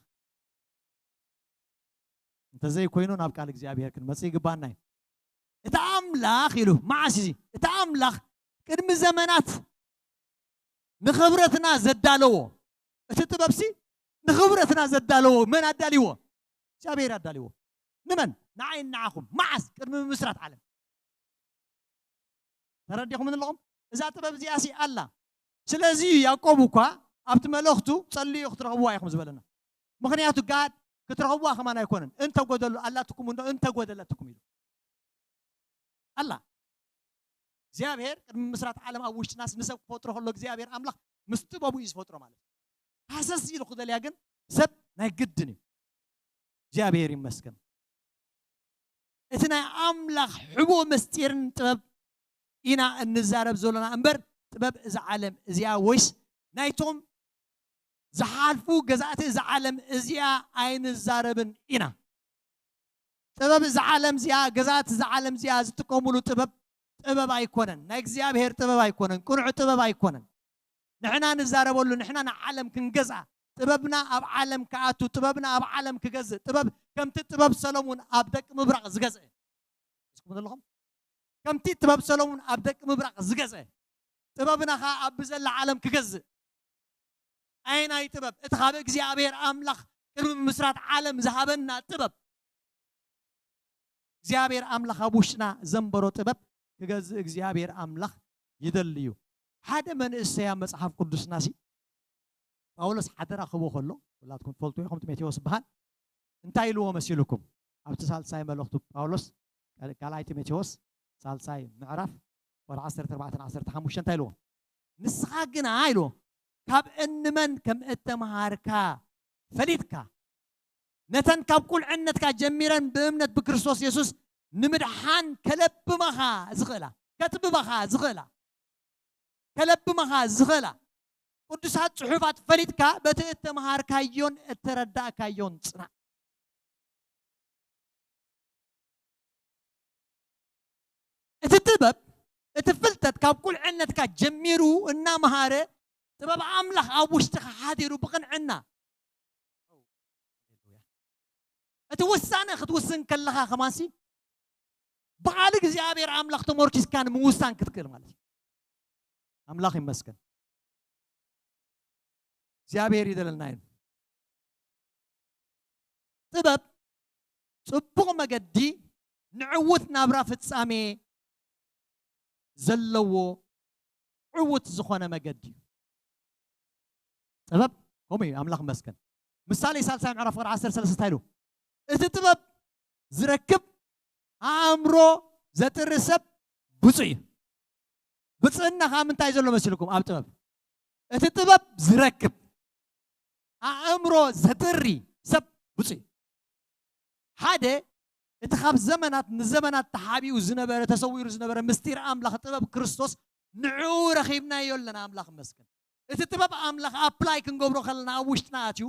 እንተዘይኮይኑ ናብ ቃል እግዚኣብሔር ክንመጽእ ይግባና እዩ። እቲ ኣምላኽ ኢሉ፣ መዓስ እዚ? እቲ ኣምላኽ ቅድሚ ዘመናት ንኽብረትና ዘዳለዎ፣ እቲ ጥበብሲ ንኽብረትና ዘዳለዎ መን ኣዳልዎ? እግዚኣብሔር ኣዳልዎ። ንመን? ንዓይን ንዓኹም። መዓስ? ቅድሚ ምምስራት ዓለም። ተረዲኹም ኣለኹም? እዛ ጥበብ እዚኣ ሲ ኣላ። ስለዚ እዩ ያዕቆብ እኳ ኣብቲ መልእኽቱ ጸልዩ ክትረኽብዋ ኢኹም ዝበለና። ምኽንያቱ ጋድ ክትረኽብዋ ከማን ኣይኮነን። እንተጎደሉ ኣላትኩም እንዶ እንተጎደለትኩም ኢሉ። ኣላ። እግዚኣብሔር ቅድሚ ምስራት ዓለም ኣብ ውሽጥናስ ንሰብ ክፈጥሮ ከሎ እግዚኣብሔር ኣምላኽ ምስ ጥበቡ እዩ ዝፈጥሮ ማለት እዩ። ሃሰስ ኢሉ ክደልያ ግን ሰብ ናይ ግድን እዩ። እግዚኣብሔር ይመስገን። እቲ ናይ ኣምላኽ ሕቦ መስጢርን ጥበብ ኢና እንዛረብ ዘለና እምበር ጥበብ እዛ ዓለም እዚኣ ወይስ ናይቶም ዝሓልፉ ገዛእቲ እዛ ዓለም እዚኣ ኣይንዛረብን ኢና። ጥበብ እዛ ዓለም እዚኣ፣ ገዛእቲ እዛ ዓለም እዚኣ ዝጥቀሙሉ ጥበብ፣ ጥበብ ኣይኮነን። ናይ እግዚኣብሔር ጥበብ ኣይኮነን። ቅኑዕ ጥበብ ኣይኮነን። ንሕና ንዛረበሉ፣ ንሕና ንዓለም ክንገዝኣ፣ ጥበብና ኣብ ዓለም ክኣቱ፣ ጥበብና ኣብ ዓለም ክገዝእ፣ ጥበብ ከምቲ ጥበብ ሰሎሙን ኣብ ደቂ ምብራቕ ዝገዝአ። እስኩም ዘለኹም? ከምቲ ጥበብ ሰሎሙን ኣብ ደቂ ምብራቕ ዝገዝአ፣ ጥበብና ኸኣ ኣብ ብዘላ ዓለም ክገዝእ። ኣየናይ ጥበብ? እቲ ካብ እግዚኣብሔር ኣምላኽ ቅድሚ ምስራት ዓለም ዝሃበና ጥበብ። እግዚኣብሔር ኣምላኽ ኣብ ውሽጥና ዘንበሮ ጥበብ ክገዝእ እግዚኣብሔር ኣምላኽ ይደሊ እዩ። ሓደ መንእሰይ ኣብ መጽሓፍ ቅዱስና ሲ ጳውሎስ ሓደራ ክህቦ ከሎ፣ ኩላትኩም ትፈልጡ ኢኹም፣ ጢሞቴዎስ ዝበሃል እንታይ ኢልዎ መሲልኩም? ኣብቲ ሳልሳይ መልእኽቱ ጳውሎስ፣ ካልኣይ ጢሞቴዎስ ሳልሳይ ምዕራፍ ወደ ዓሰርተ ኣርባዕተ ዓሰርተ ሓሙሽተ እንታይ ኢልዎ? ንስኻ ግና ኢልዎ፣ ካብ እንመን ከም እተምሃርካ ፈሊጥካ፣ ነተን ካብ ቁልዕነትካ ጀሚረን ብእምነት ብክርስቶስ የሱስ ንምድሓን ከለብመኻ ዝኽእላ፣ ከጥብበኻ ዝኽእላ፣ ከለብመኻ ዝኽእላ ቅዱሳት ጽሑፋት ፈሊጥካ በቲ እተምሃርካዮን እተረዳእካዮን ጽናዕ። እቲ ጥበብ፣ እቲ ፍልጠት ካብ ቁልዕነትካ ጀሚሩ እናመሃረ ጥበብ ኣምላኽ ኣብ ውሽጥኻ ሓዲሩ ብቕንዕና እቲ ውሳነ ክትውስን ከለኻ ከማንሲ ብቓል እግዚኣብሔር ኣምላኽ ተመርኪስካ ንምውሳን ክትክእል ማለት እዩ። ኣምላኽ ይመስገን። እግዚኣብሔር ይደለልና እዩ። ጥበብ ጽቡቕ መገዲ ንዕዉት ናብራ ፍጻሜ ዘለዎ ዕዉት ዝኾነ መገዲ እዩ። ጥበብ ከምኡ እዩ። ኣምላኽ ይመስገን። ምሳሌ ሳልሳይ ምዕራፍ ፍቕሪ ዓሰርተ ሰለስተ እንታይ ኢሉ? እቲ ጥበብ ዝረክብ ኣእምሮ ዘጥሪ ሰብ ብፁዕ እዩ። ብፅዕና ከዓ ምንታይ ዘሎ መሲልኩም ኣብ ጥበብ? እቲ ጥበብ ዝረክብ ኣእምሮ ዘጥሪ ሰብ ብፁዕ እዩ። ሓደ እቲ ካብ ዘመናት ንዘመናት ተሓቢኡ ዝነበረ፣ ተሰዊሩ ዝነበረ ምስጢር ኣምላኽ፣ ጥበብ ክርስቶስ፣ ንዕኡ ረኺብናዮ ኣለና። ኣምላኽ ይመስገን። እቲ ጥበብ ኣምላኽ ኣፕላይ ክንገብሮ ከለና፣ ኣብ ውሽጥና ኣትዩ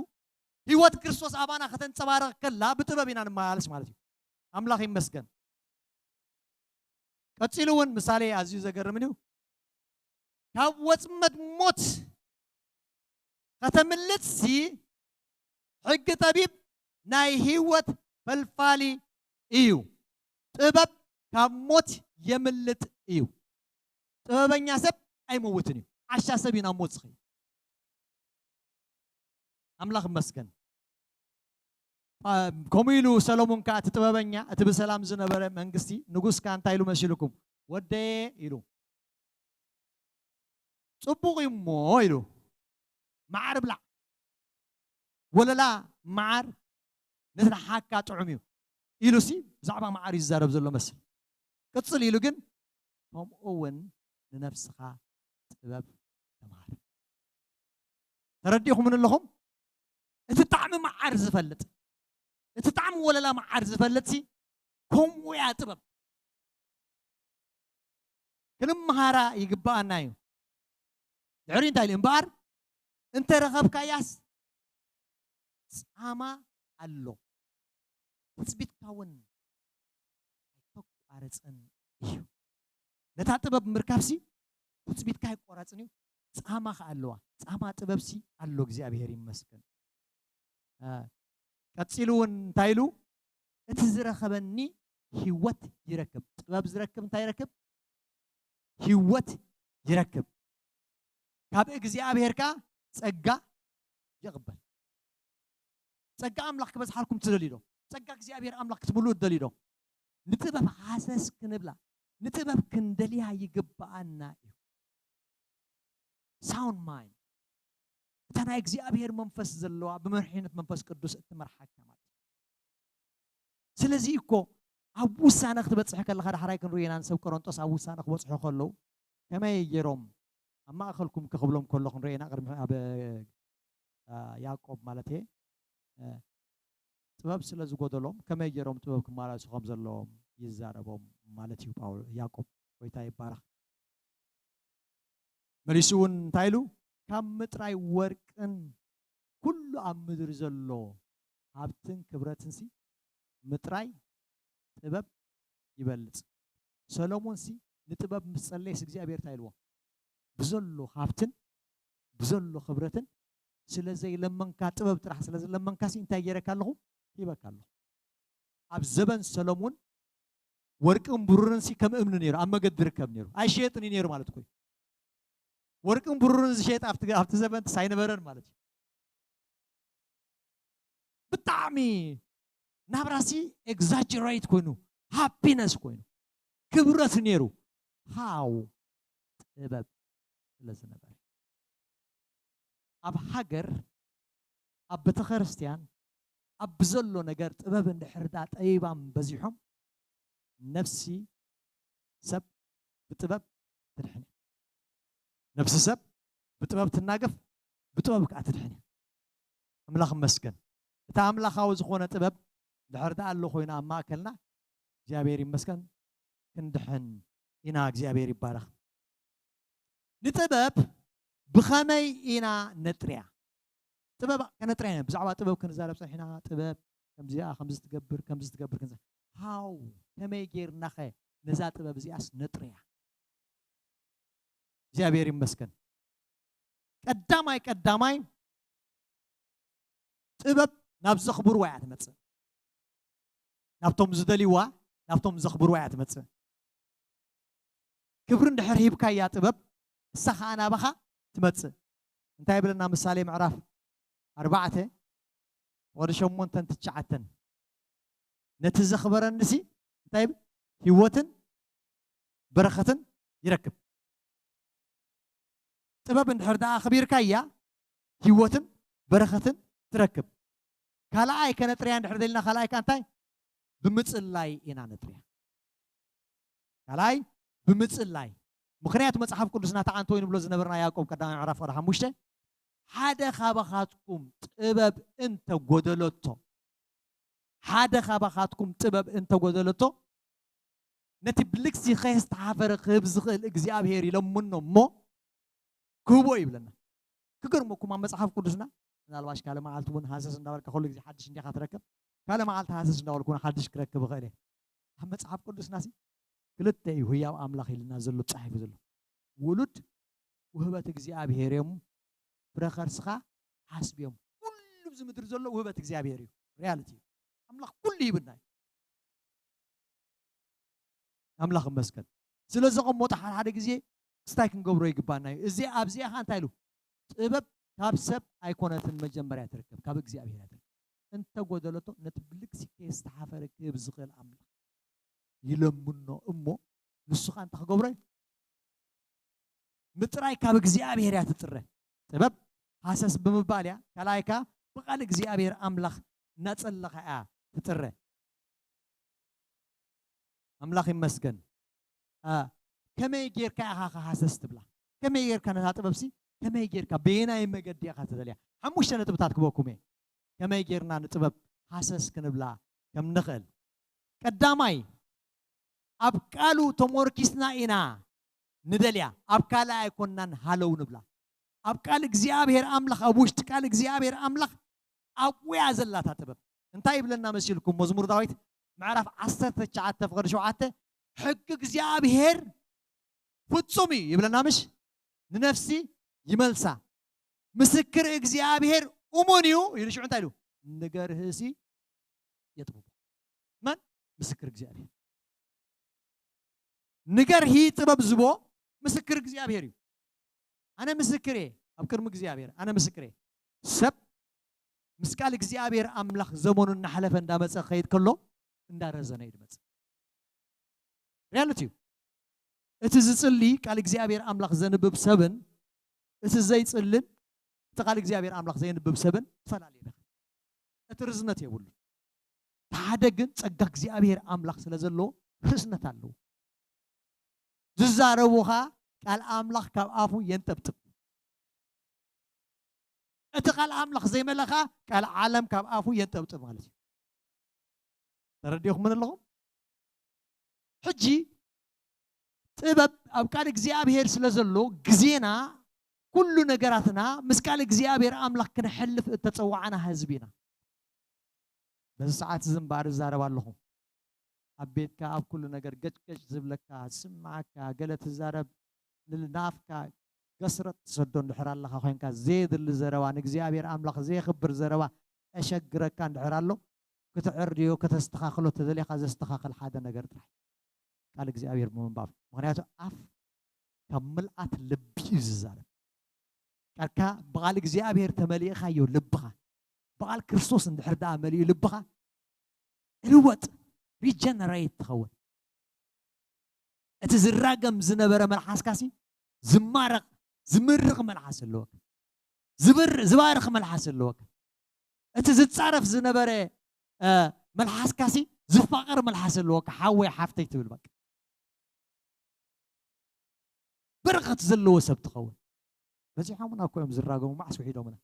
ህይወት ክርስቶስ ኣባና ከተንጸባረቕ ከላ፣ ብጥበብ ኢና ንመላለስ ማለት እዩ። ኣምላኽ ይመስገን። ቀጺሉ እውን ምሳሌ ኣዝዩ ዘገርምን እዩ። ካብ ወጽመድ ሞት ከተምልጥሲ፣ ሕጊ ጠቢብ ናይ ህይወት ፈልፋሊ እዩ። ጥበብ ካብ ሞት የምልጥ እዩ። ጥበበኛ ሰብ ኣይመውትን እዩ። ዓሻ ሰብ እዩ ናብ ሞት ዝኸይድ። ኣምላኽ ይመስገን። አ፣ ከምኡ ኢሉ ሰሎሞን ከኣ፣ እቲ ጥበበኛ፣ እቲ ብሰላም ዝነበረ መንግስቲ፣ ንጉስ ከኣ እንታይ ኢሉ መሲልኩም? "ወደየ" ኢሉ። "ጽቡቕ እዩ እሞ" ኢሉ፣ "መዓር ብላዕ፣ ወለላ መዓር ንስሓካ ጥዑም እዩ" ኢሉሲ ብዛዕባ መዓር እዩ ዝዛረብ ዘሎ መስል። ቅጽል ኢሉ ግን፣ "ከምኡ እውን ንነፍስኻ ጥበብ ተምሃር።" ተረዲእኹምኒ ኣለኹም? እቲ ጣዕሚ መዓር ዝፈልጥ፣ እቲ ጣዕሚ ወለላ መዓር ዝፈልጥሲ፣ ከምኡ እያ ጥበብ። ክንምሃራ ይግብኣና እዩ። ድሕሪ እንታይ ኢሉ? "እምበኣር እንተ ረኸብካያስ፣ ጻማ ኣሎ፣ ትጽቢትካ እውን ኣይተቋርጽን እዩ።" ነታ ጥበብ ምርካብሲ፣ ትጽቢትካ ኣይቆራጽን እዩ። ጻማ ከኣ ኣለዋ። ጻማ ጥበብሲ ኣሎ፣ እግዚኣብሔር ይመስገን። አ፣ ቀጺሉ እውን እንታይ ኢሉ? "እቲ ዝረኸበኒ ህይወት ይረክብ።" ጥበብ ዝረክብ እንታይ ይረክብ? ህይወት ይረክብ። ካብ እግዚኣብሔር ከኣ ጸጋ ይቕበል። ጸጋ ኣምላኽ ክበዝሓልኩም ትደልዩ ዶ? ጸጋ እግዚኣብሔር ኣምላኽ ክትምልኡ ትደልዩ ዶ? ንጥበብ ሃሰስ ክንብላ፣ ንጥበብ ክንደልያ ይግብኣና እዩ። ሳውንድ ማይንድ፣ እታ ናይ እግዚኣብሔር መንፈስ ዘለዋ፣ ብመርሒነት መንፈስ ቅዱስ እትመርሓካ ማለት እዩ። ስለዚ እኮ ኣብ ውሳነ ክትበጽሕ ከለኻ፣ ዳሕራይ ክንርእዮ ኢና፣ ንሰብ ቆሮንጦስ ኣብ ውሳነ ክበጽሑ ከለዉ ከመይ ገይሮም ኣብ ማእከልኩም ከኽብሎም ከሎ ክንርእዮ ኢና። ቅድሚ ኣብ፣ አ፣ ያዕቆብ ማለት እየ፣ አ፣ ጥበብ ስለ ዝጎደሎም ከመይ ገይሮም ጥበብ ክመላለሱ ከም ዘለዎም ይዛረቦም ማለት እዩ ጳውሎ፣ ያዕቆብ። ጎይታ ይባረኽ። መሊሱ እውን እንታይ ኢሉ? "ካብ ምጥራይ ወርቅን ኩሉ ኣብ ምድሪ ዘሎ ሃብትን ክብረትንሲ፣ ምጥራይ ጥበብ ይበልጽ።" ሰሎሞንሲ ንጥበብ ምስ ጸለየስ እግዚኣብሔር እንታይ ኢልዎ? "ብዘሎ ሃብትን ብዘሎ ክብረትን ስለ ዘይለመንካ፣ ጥበብ ጥራሕ ስለ ዝለመንካሲ እንታይ ገይረካ ኣለኹ? ሂበካ ኣለኹ።" ኣብ ዘበን ሰሎሞን ወርቅን ብሩርንሲ ከም እምኒ ነይሩ፣ ኣብ መገዲ ይርከብ ነይሩ። ኣይሽየጥን እዩ ነይሩ ማለት እኮ እዩ። ወርቅን ብሩርን ዝሸየጥ ኣብቲ፣ ኣብቲ ዘበን ኣይነበረን ማለት እዩ። ብጣዕሚ ናብራሲ ኤግዛጀሬት ኮይኑ፣ ሃፒነስ ኮይኑ፣ ክብረት ነይሩ። ሃው ጥበብ ስለ ዝነበረ። ኣብ ሃገር፣ ኣብ ቤተክርስትያን፣ ኣብ ብዘሎ ነገር ጥበብ እንድሕር ደኣ ጠቢባም በዚሖም፣ ነፍሲ ሰብ ብጥበብ ትድሕን እያ። ነፍሲ ሰብ ብጥበብ ትናገፍ፣ ብጥበብ ከኣ ትድሕን እያ። ኣምላኽ ይመስገን። እቲ ኣምላኻዊ ዝኾነ ጥበብ ድሕር ደኣ ኣሎ ኮይኑ ኣብ ማእከልና፣ እግዚኣብሔር ይመስገን፣ ክንድሕን ኢና። እግዚኣብሔር ይባረኽ። ንጥበብ ብኸመይ ኢና ነጥርያ? ጥበብ ከነጥርያ ኢና። ብዛዕባ ጥበብ ክንዛረብ ጸኒሕና፣ ጥበብ ከምዚኣ፣ ከምዚ ትገብር፣ ከምዚ ትገብር፣ ከምዚ። ሃው፣ ከመይ ጌርናኸ ነዛ ጥበብ እዚኣስ ነጥርያ? እግዚኣብሔር ይመስገን። ቀዳማይ፣ ቀዳማይ ጥበብ ናብ ዘኽብርዋ እያ ትመጽእ። ናብቶም ዝደልይዋ፣ ናብቶም ዘኽብርዋ እያ ትመጽእ። ክብሪ እንድሕር ሂብካያ ጥበብ፣ እሳ ኸኣ ናባኻ ትመጽእ። እንታይ ይብለና ምሳሌ ምዕራፍ ኣርባዕተ፣ ወደ ሸሞንተን ትሽዓተን? "ነቲ ዘኽበረኒሲ እንታይ ይብል? ህይወትን በረኸትን ይረክብ።" ጥበብ እንድሕር ደኣ ኣኽቢርካያ፣ ህይወትን በረኸትን ትረክብ። ካልኣይ ከነጥርያ እንድሕር ደሊና፣ ካልኣይ ከ እንታይ? ብምጽላይ ኢና ነጥርያ። ካልኣይ ብምጽላይ። ምኽንያቱ መጽሓፍ ቅዱስና ተዓንቶ ንብሎ ዝነበርና፣ ያዕቆብ ቀዳማይ ምዕራፍ ወደ ሓሙሽተ፣ "ሓደ ካባኻትኩም ጥበብ እንተ ጎደለቶ፣ ሓደ ካባኻትኩም ጥበብ እንተጎደለቶ፣ ነቲ ብልግሲ ከየስተሓፈረ ክህብ ዝኽእል እግዚኣብሔር ይለምኖ እሞ ክህቦ ይብለና። ክገርመኩም፣ ኣብ መጽሓፍ ቅዱስና፣ ምናልባሽ ካልእ መዓልቲ እውን ሃሰስ እንዳበልካ፣ ኩሉ ግዜ ሓድሽ እንዲኻ ትረክብ። ካልእ መዓልቲ ሃሰስ እንዳበልኩ እውን ሓድሽ ክረክብ እኽእል እየ። ኣብ መጽሓፍ ቅዱስና ሲ ክልተ እዩ ህያው ኣምላኽ ኢልና ዘሎ ተጻሒፉ ዘሎ። ውሉድ ውህበት እግዚኣብሔር እዮም፣ ፍረ ከርስኻ ሓስብ እዮም። ኩሉ ኣብዚ ምድሪ ዘሎ ውህበት እግዚኣብሔር እዩ። ሪያሊቲ እዩ። ኣምላኽ ኩሉ ይብና እዩ። ኣምላኽ ይመስገን። ስለ ዘቐመጦ ሓደ ሓደ ግዜ ክስታይ ክንገብሮ ይግባና እዩ። እዚ ኣብዚኣ ኸ እንታይ ኢሉ? ጥበብ ካብ ሰብ ኣይኮነትን፣ መጀመርያ ትርከብ፣ ካብ እግዚኣብሔር እያ ትርከብ። እንተ ጎደለቶ ነቲ ብልግሲ ከየስተሓፈረ ክህብ ዝኽእል ኣምላኽ ይለምኖ እሞ፣ ንሱ ኸ እንታይ ክገብሮ እዩ? ምጥራይ ካብ እግዚኣብሔር እያ ትጥረ። ጥበብ ሃሰስ ብምባል እያ። ካልኣይ ከኣ ብቓል እግዚኣብሔር ኣምላኽ እናጸለኻ እያ ትጥረ። ኣምላኽ ይመስገን። አ፣ ከመይ ጌርካ ኢኻ ከ ሃሰስ ትብላ? ከመይ ጌርካ ነታ ጥበብሲ፣ ከመይ ጌርካ፣ በየናይ መገዲ ኢኻ ትደልያ? ሓሙሽተ ነጥብታት ክበኩም እየ። ከመይ ጌርና ንጥበብ ሃሰስ ክንብላ ከም ንኽእል። ቀዳማይ፣ ኣብ ቃሉ ተሞርኪስና ኢና ንደልያ፣ ኣብ ካልእ ኣይኮንናን ሃለው ንብላ። ኣብ ቃል እግዚኣብሔር ኣምላኽ፣ ኣብ ውሽጢ ቃል እግዚኣብሔር ኣምላኽ ኣብኡ እያ ዘላ እታ ጥበብ። እንታይ ይብለና መሲልኩም? መዝሙር ዳዊት ምዕራፍ ዓሰርተ ትሽዓተ ፍቕዲ ሸውዓተ፣ "ሕጊ እግዚኣብሔር ፍጹም እዩ" ይብለና ምሽ? "ንነፍሲ ይመልሳ። ምስክር እግዚኣብሔር እሙን እዩ" ኢሉ ሽዑ እንታይ ኢሉ? "ንገርህሲ የጥብቦ." መን? ምስክር እግዚኣብሔር። "ንገርሂ ጥበብ ዝቦ ምስክር እግዚኣብሔር እዩ." ኣነ ምስክር እየ፣ ኣብ ቅድሚ እግዚኣብሔር ኣነ ምስክር እየ። ሰብ ምስ ቃል እግዚኣብሔር ኣምላኽ ዘመኑ እናሓለፈ እንዳመጸ ክኸይድ ከሎ እንዳረዘነ እዩ ዝመጽእ። ሪያሊቲ እዩ። እቲ ዝጽሊ ቃል እግዚኣብሔር ኣምላኽ ዘንብብ ሰብን እቲ ዘይጽልን እቲ ቃል እግዚኣብሔር ኣምላኽ ዘየንብብ ሰብን ትፈላለየ ኢኻ። እቲ ርዝነት የብሉን። እቲ ሓደ ግን ጸጋ እግዚኣብሔር ኣምላኽ ስለ ዘለዎ ርዝነት ኣለዎ። ዝዛረቡኻ ቃል ኣምላኽ ካብ ኣፉ የንጠብጥብ። እቲ ቃል ኣምላኽ ዘይመለኻ ቃል ዓለም ካብ ኣፉ የንጠብጥብ ማለት እዩ። ተረዲኹምን ኣለኹም? ሕጂ ጥበብ ኣብ ቃል እግዚኣብሔር ስለ ዘሎ ግዜና፣ ኩሉ ነገራትና ምስ ቃል እግዚኣብሔር ኣምላኽ ክነሕልፍ እተጸዋዕና ህዝቢ ኢና። በዚ ሰዓት እዚ እምበኣር እዛረብ ኣለኹ። ኣብ ቤትካ ኣብ ኩሉ ነገር ገጭገጭ ዝብለካ፣ ዝስምዓካ፣ ገለ ትዛረብ፣ ንናፍካ ገስረጥ ትሰዶ እንድሕር ኣለኻ ኮይንካ፣ ዘየድሊ ዘረባ፣ ንእግዚኣብሔር ኣምላኽ ዘየኽብር ዘረባ እሸግረካ እንድሕር ኣሎ፣ ክትዕርድዮ፣ ከተስተኻኽሎ ተደሊኻ ዘስተኻኽል ሓደ ነገር ጥራሕ። ቃል እግዚኣብሔር ብምንባብ። ምኽንያቱ ኣፍ ካብ ምልኣት ልቢ እዩ ዝዛረብ። ቃልካ ብቓል እግዚኣብሔር ተመሊእኻዮ ልብኻ፣ ብቓል ክርስቶስ እንድሕር ደኣ መሊኡ ልብኻ፣ እልወጥ፣ ሪጀነሬት ትኸውን። እቲ ዝራገም ዝነበረ መልሓስካሲ ዝማረቕ፣ ዝምርቕ መልሓስ ኣለወካ። ዝብር-፣ ዝባርኽ መልሓስ ኣለወካ። እቲ ዝጻረፍ ዝነበረ፣ እ፣ መልሓስካሲ ዝፋቐር መልሓስ ኣለወካ። ሓወይ ሓፍተይ ትብል በቃ። በረኸት ዘለዎ ሰብ ትኸውን። በዚሖምና እኮ እዮም ዝራገሙ፣ መዓስ ውሒዶምና?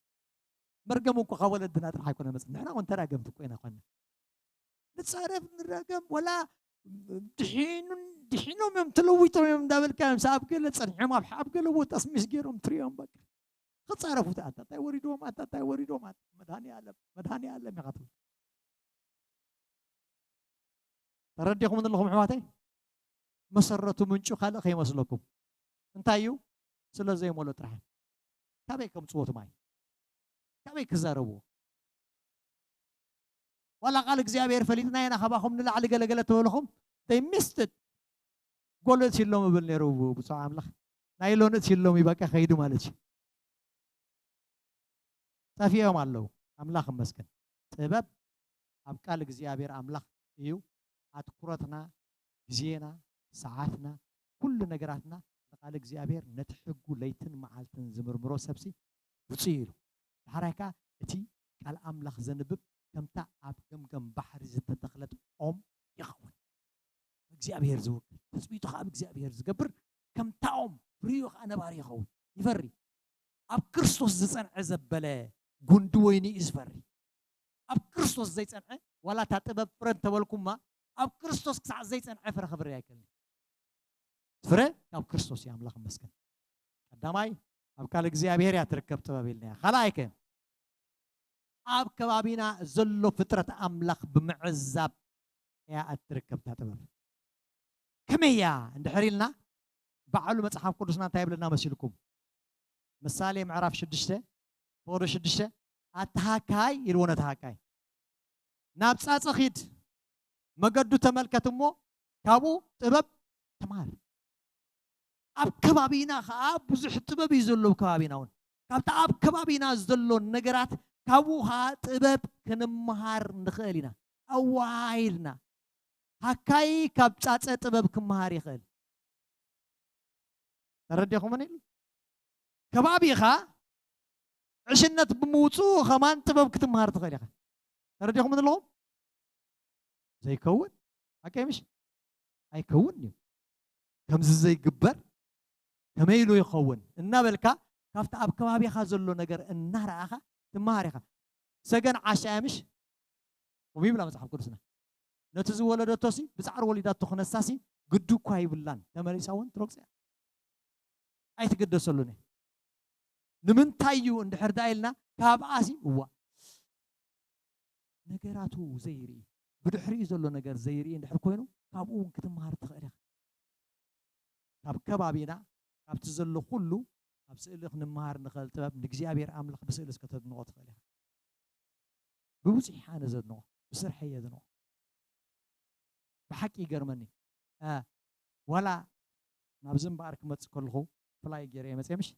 መርገም እኮ ካብ ወለድና ጥራሕ ኣይኮነ መጽእ። ንሕና እውን ተራገምቲ እኮ ኢና ኮንና። ንጻረፍ፣ ንራገም፣ ወላ ድሒኑ-፣ ድሒኖም እዮም፣ ተለዊጦም እዮም እንዳበልካ እዮም። ኣብ ገለ ጸኒሖም፣ ኣብ፣ ኣብ ገለ ቦታ ስሚስ ገይሮም ትሪኦም በቃ። ክጻረፉ፣ ኣታ እንታይ ወሪዶም፣ ኣታ እንታይ ወሪዶም፣ ኣታ መድሃኔ ዓለም፣ መድሃኔ ዓለም ኢኻ ትብል። ተረዲኹም ኣለኹም ኣሕዋተይ? መሰረቱ ምንጩ ካልእ ከይመስለኩም። እንታይ እዩ? ስለ ዘይመሎ ጥራሕ። ካበይ ከምጽዎ እቲ ማይ? ካበይ ክዛረብዎ? ዋላ ቃል እግዚኣብሔር ፈሊጥና ኢና ካባኹም ንላዕሊ ገለገለ ተበልኹም፣ they missed it። ጎሎት ይሎም እብል ነይሩ ብፁዕ ኣምላኽ። ናይ ሎንት ይሎም ይበቃ ከይዱ ማለት እዩ። ጠፊኦም ኣለዉ። ኣምላኽ ይመስገን። ጥበብ ኣብ ቃል እግዚኣብሔር ኣምላኽ እዩ። ኣትኩረትና፣ ግዜና፣ ሰዓትና፣ ኩሉ ነገራትና ንቃል እግዚኣብሔር፣ ነቲ ሕጉ ለይትን መዓልትን ዝምርምሮ ሰብሲ ብፁዕ እዩ ኢሉ። ዳሕራይ ከኣ እቲ ቃል ኣምላኽ ዘንብብ ከምታ ኣብ ገምገም ባሕሪ ዝተተኽለት ኦም ይኸውን። እግዚኣብሔር ዝውክል፣ ትጽቢቱ ከኣ ኣብ እግዚኣብሔር ዝገብር ከምታ ኦም ፍሪኡ ከኣ ነባሪ ይኸውን። ይፈሪ። ኣብ ክርስቶስ ዝጸንዐ ዘበለ ጉንዲ ወይኒ እዩ ዝፈሪ። ኣብ ክርስቶስ ዘይጸንዐ ዋላ እታ ጥበብ ፍረ እንተበልኩማ፣ ኣብ ክርስቶስ ክሳዕ ዘይጸንዐ ፍረ ክፍሪ ኣይክእልን። ፍረ ካብ ክርስቶስ እዩ። ኣምላኽ ይመስገን። ቀዳማይ ኣብ ቃል እግዚኣብሔር እያ ትርከብ ጥበብ ኢልና። ካልኣይ ከ ኣብ ከባቢና ዘሎ ፍጥረት ኣምላኽ ብምዕዛብ እያ እትርከብ እታ ጥበብ። ከመይ እያ እንድሕር ኢልና፣ ባዕሉ መጽሓፍ ቅዱስና እንታይ ይብለና መሲልኩም? ምሳሌ ምዕራፍ ሽዱሽተ፣ ፈቐዶ ሽዱሽተ፣ ኣታ ሃካይ ኢልዎ ነቲ ሃካይ፣ ናብ ጻጸ ኺድ፣ መገዱ ተመልከት እሞ ካብኡ ጥበብ ተማሃር። ኣብ ከባቢና ኸዓ ብዙሕ ጥበብ እዩ ዘሎ። ኣብ ከባቢና እውን ካብቲ ኣብ ከባቢና ዘሎ ነገራት ካብኡ ኸዓ ጥበብ ክንመሃር ንኽእል ኢና። ኣዋይልና ሃካይ ካብ ጻጸ ጥበብ ክመሃር ይኽእል። ተረዲኹምኒ? ከባቢኻ ዕሽነት ብምውፅኡ ኸማን ጥበብ ክትመሃር ትኽእል ኢኻ። ተረዲኹም ዘለኹም? ዘይከውን ሓቀይ ምሽ? ኣይከውን እዩ። ከምዚ ዘይግበር ከመይ ኢሉ ይኸውን እናበልካ ካብቲ ኣብ ከባቢኻ ዘሎ ነገር እናረኣኻ ትመሃር ኢኻ። ሰገን ዓሻ እያ ምሽ? ከምኡ ይብላ መጽሓፍ ቅዱስና። ነቲ ዝወለደቶሲ ብጻዕሪ ወሊዳቶ ክነሳሲ ግዱ እኳ ይብላን፣ ተመሊሳ እውን ትረግጾ እያ። ኣይትግደሰሉን እየ። ንምንታይ እዩ እንድሕር ደኣ ኢልና ካብኣሲ እዋ ነገራቱ ዘይርኢ፣ ብድሕሪኡ ዘሎ ነገር ዘይርኢ እንድሕር ኮይኑ ካብኡ እውን ክትመሃር ትኽእል ኢኻ። ካብ ከባቢና ካብቲ ዘሎ ኩሉ ካብ ስእሊ ክንመሃር ንኽእል ጥበብ ንእግዚኣብሔር ኣምላኽ ብስእሊ እስከ ተድንቖ ትኽእል ኢኻ። ብብዙሕ ኣነ ዘድንቖ ብስርሐይ እየ ዘድንቖ። ብሓቂ ይገርመኒ። እ፣ ዋላ ናብዚ እምበኣር ክመጽእ ከለኹ ፍላይ ገይረ እየ መጽየ ምሽ?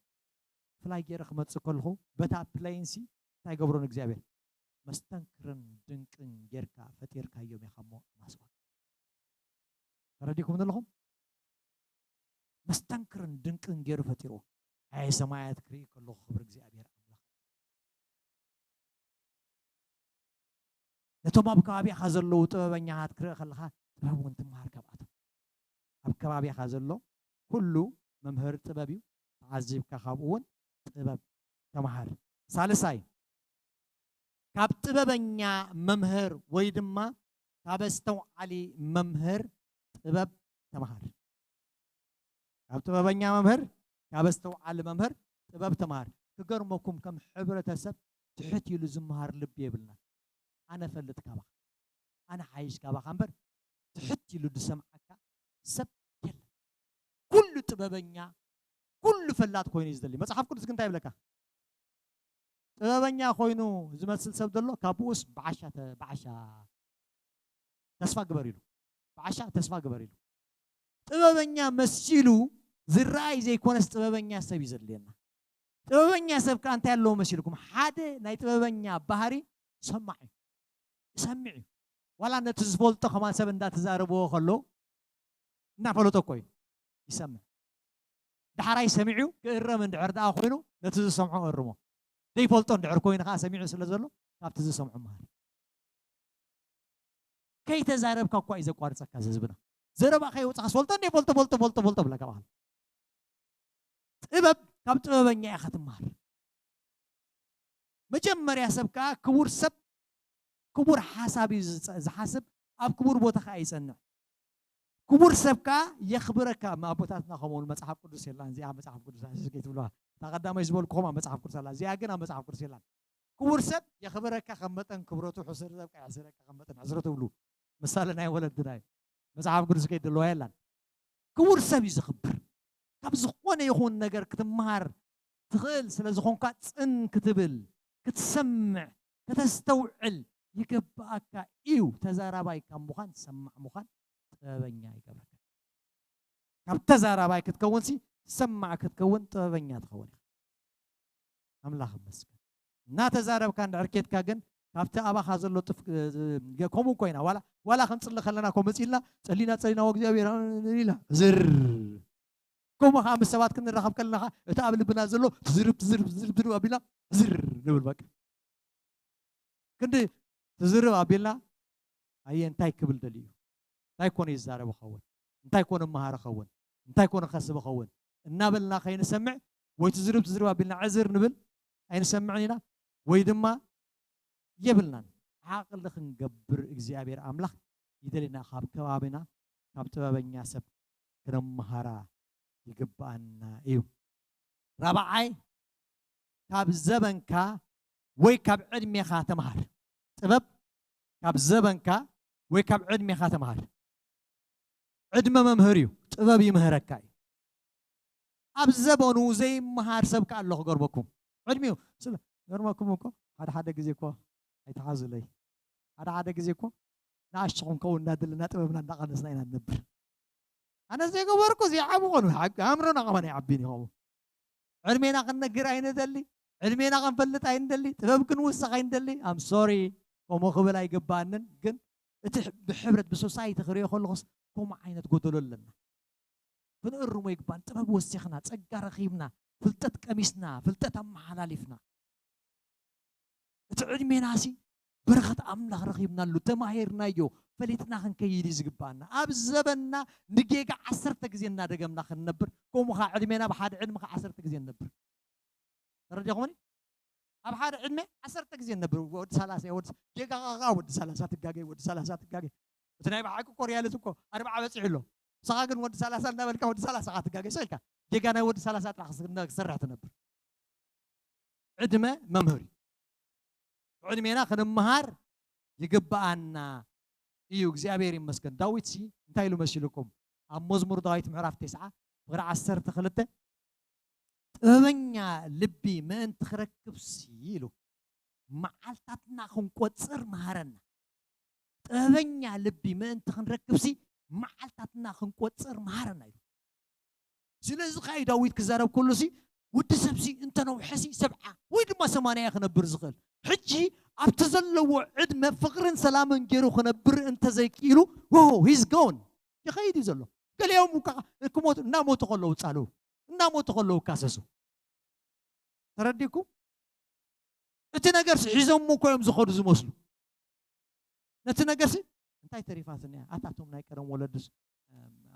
ፍላይ ገይረ ክመጽእ ከለኹ በታ ፕሌን ሲ እንታይ ገብሮ ንእግዚኣብሔር? መስተንክርን ድንቅን ጌርካ ፈጢርካዮም ኢኻ እሞ ኣመስግኖ። ተረዲእኩም ዘለኹም? መስተንክርን ድንቅን ገይሩ ፈጢርዎ። ኣየ ሰማያት ክርኢ ከለኹ ክብሪ እግዚኣብሔር ኣምላኽ። ነቶም ኣብ ከባቢኻ ዘለዉ ጥበበኛታት ክርኢ ከለኻ ጥበብ እውን ትመሃር ካብኣቶም። ኣብ ከባቢኻ ዘሎ ኩሉ መምህር ጥበብ እዩ። ተዓዚብካ ካብኡ እውን ጥበብ ተምሃር። ሳልሳይ፣ ካብ ጥበበኛ መምህር ወይ ድማ ካብ ኣስተውዓሊ መምህር ጥበብ ተምሃር። ካብ ጥበበኛ መምህር፣ ካብ ኣስተውዓሊ መምህር ጥበብ ተምሃር። ክገርመኩም፣ ከም ሕብረተሰብ ትሕት ኢሉ ዝምሃር ልቢ የብልና። ኣነ ፈልጥ ካባኻ፣ ኣነ ሓይሽ ካባኻ እምበር ትሕት ኢሉ ዝሰምዓካ ሰብ የለን። ኩሉ ጥበበኛ፣ ኩሉ ፈላጥ ኮይኑ እዩ ዝደሊ። መጽሓፍ ቅዱስ ግን እንታይ ይብለካ? ጥበበኛ ኮይኑ ዝመስል ሰብ ዘሎ ካብ ብኡስ ብዓሻ ተ-፣ ብዓሻ ተስፋ ግበር ኢሉ። ብዓሻ ተስፋ ግበር ኢሉ። ጥበበኛ መሲሉ ዝረኣይ ዘይኮነስ ጥበበኛ ሰብ እዩ ዘድልየና። ጥበበኛ ሰብ ከኣ እንታይ ኣለዎ መሲልኩም? ሓደ ናይ ጥበበኛ ባህሪ ሰማዕ እዩ። ይሰምዕ እዩ። ዋላ ነቲ ዝፈልጦ ከማን ሰብ እንዳተዛረብዎ ከሎ እናፈለጦ እኮ እዩ ይሰምዕ። ዳሕራይ ሰሚዑ ክእረም እንድሕር ደኣ ኮይኑ ነቲ ዝሰምዖ እርሞ። ዘይፈልጦ እንድሕር ኮይኑ ከኣ ሰሚዑ ስለ ዘሎ ካብቲ ዝሰምዖ መሃር። ከይተዛረብካ እኳ እዩ ዘቋርጸካ እዚ ህዝብና። ዘረባ ከይወጻኻ ዝፈልጦ እንደ ፈልጦ ፈልጦ ፈልጦ ፈልጦ ብለካ በሃል። ጥበብ ካብ ጥበበኛ ኢኻ ትመሃር። መጀመርያ ሰብ ከኣ ክቡር ሰብ ክቡር ሓሳብ እዩ ዝጸ-፣ ዝሓስብ፣ ኣብ ክቡር ቦታ ከኣ ይጸንዕ። ክቡር ሰብ ከኣ የኽብረካ። ኣቦታትና ከምኡ መጽሓፍ ቅዱስ የላን፣ እዚኣ መጽሓፍ ቅዱስ ኣሕዝኪ ትብልዋ። እታ ቀዳማይ ዝበልኩኹም ኣብ መጽሓፍ ቅዱስ ኣላ፣ እዚኣ ግን ኣብ መጽሓፍ ቅዱስ የላን። ክቡር ሰብ የኽብረካ ከም መጠን ክብረቱ፣ ሕሱር ሰብ ከኣ የሕስረካ ከም መጠን ሕስረቱ ትብሉ። ምሳሌ ናይ ወለድና እዩ። መጽሓፍ ቅዱስ ከይድለዋ የላን። ክቡር ሰብ እዩ ዝኽብር። ካብ ዝኾነ ይኹን ነገር ክትመሃር ትኽእል ስለ ዝኾንካ ጽን ክትብል፣ ክትሰምዕ፣ ከተስተውዕል ይግብኣካ እዩ። ተዛራባይ ካብ ምዃን ሰማዕ ምዃን ጥበበኛ ይገብረካ። ካብ ተዛራባይ ክትከውንሲ ሰማዕ ክትከውን ጥበበኛ ትኸውን ኢኻ። ኣምላኽ ይመስገን። እናተዛረብካ እንድሕር ኬድካ ግን ካብቲ ኣባኻ ዘሎ ጥፍ-፣ ከምኡ እኮ ኢና። ዋላ፣ ዋላ ክንጽሊ ከለና እኮ መጺእልና ጸሊና፣ ጸሊና፣ "ወእግዚኣብሔር" ኢልና ዝር። ከምኡ ኸዓ ምስ ሰባት ክንራኸብ ከለና ኸዓ እቲ ኣብ ልብና ዘሎ ትዝርብ፣ ትዝርብ፣ ትዝርብ፣ ትዝርብ ኣቢልና ዝር ንብል በቃ። ክንዲ ትዝርብ ኣቢልና፣ ኣየ እንታይ ክብል ደልዩ እዩ? እንታይ ኮነ ይዛረብ ኸውን? እንታይ ኮነ መሃር ኸውን? እንታይ ኮነ ከስብ ኸውን? እናበልና ከይንሰምዕ ወይ ትዝርብ፣ ትዝርብ ኣቢልና ዕዝር ንብል ኣይንሰምዕን ኢና፣ ወይ ድማ የብልናን። ዓቕሊ ክንገብር እግዚኣብሔር ኣምላኽ ይደልና። ካብ ከባቢና ካብ ጥበበኛ ሰብ ክነምሃራ ይግብኣና እዩ። ራብዓይ፣ ካብ ዘበንካ ወይ ካብ ዕድሜኻ ተምሃር። ጥበብ ካብ ዘበንካ ወይ ካብ ዕድሜኻ ተምሃር። ዕድመ መምህር እዩ፣ ጥበብ ይምህረካ እዩ። ኣብ ዘበኑ ዘይመሃር ሰብ ከ ኣሎ ክገርመኩም። ዕድሜኡ ስለ ገርመኩም እኮ ሓደ ሓደ ግዜ እኮ ኣይተሓዙለይ። ሓደ ሓደ ግዜ እኮ ንኣሽቱ ክንከውን እናደለና ጥበብና እናቐነስና ኢና ንነብር። ኣነ ዘይገበርኩ ዘይዓቡ ኮኑ ኣእምሮና ከማን ኣይዓቢን ይኸውን። ዕድሜና ክንነግር ኣይንደሊ፣ ዕድሜና ክንፈልጥ ኣይንደሊ፣ ጥበብ ክንውስኽ ኣይንደሊ። ኣም ሶሪ፣ ከምኡ ክብል ኣይግባኣንን። ግን እቲ ሕ- ብሕብረት ብሶሳይቲ ክሪኦ ከለኹስ ከምኡ ዓይነት ጎደሎ ኣለና። ክንእርሞ ይግባን። ጥበብ ወሲኽና፣ ጸጋ ረኺብና፣ ፍልጠት ቀሚስና፣ ፍልጠት ኣመሓላሊፍና፣ እቲ ዕድሜና ሲ በረኸት ኣምላኽ ረኺብናሉ፣ ተማሂርናዮ፣ ፈሊጥና ክንከይድ እዩ ዝግባኣና። ኣብ ዘበንና ንጌጋ ዓሰርተ ግዜ እናደገምና ክንነብር፣ ከምኡ ኸዓ ዕድሜና ብሓደ ዕድመ ኸዓ ዓሰርተ ግዜ ንነብር። ተረዲኹምኒ? ኣብ ሓደ ዕድመ ዓሰርተ ግዜ ንነብር። ወዲ ሰላሳ ወዲ ጌጋ ቃቃ ወዲ ሰላሳ ትጋገ ወዲ ሰላሳ ትጋገ። እቲ ናይ ብሓቂ እኮ ሪያልቲ እኮ ኣርብዓ በፂሑ ኣሎ። ንስኻ ግን ወዲ ሰላሳ እናበልካ ወዲ ሰላሳ ኻ ትጋገ ሰው ኢልካ ጌጋ ናይ ወዲ ሰላሳ ጥራሕ ክስ- ክሰርሕ ትነብር። ዕድመ መምህር እዩ። ዕድሜና ክንምሃር ይግብኣና እዩ። እግዚኣብሔር ይመስገን። ዳዊት ሲ እንታይ ኢሉ መሲልኩም? ኣብ መዝሙር ዳዊት ምዕራፍ ተስዓ ፍቕሪ ዓሰርተ ክልተ ጥበበኛ ልቢ ምእንቲ ክረክብ ሲ ኢሉ መዓልታትና ክንቆጽር መሃረና። ጥበበኛ ልቢ ምእንቲ ክንረክብ ሲ መዓልታትና ክንቆጽር መሃረና ኢሉ። ስለዚ ኸዓ ዳዊት ክዛረብ ከሎ ሲ ወዲ ሰብ ሲ እንተነውሐ ሲ ሰብዓ ወይ ድማ ሰማንያ ክነብር ዝኽእል። ሕጂ ኣብቲ ዘለዎ ዕድመ ፍቕርን ሰላምን ገይሩ ክነብር እንተዘይክኢሉ ዎ ሂዝ ጎን ይኸይድ እዩ ዘሎ። ገሊኦም እኳ ክሞት እናሞቱ ከለዉ ጻሉ እናሞቱ ከለዉ ካሰሱ። ተረዲኩም? እቲ ነገር ሲ ሒዞም እኮ እዮም ዝኸዱ ዝመስሉ። ነቲ ነገር ሲ እንታይ ተሪፋትኒ እያ? ኣታ እቶም ናይ ቀደም ወለድስ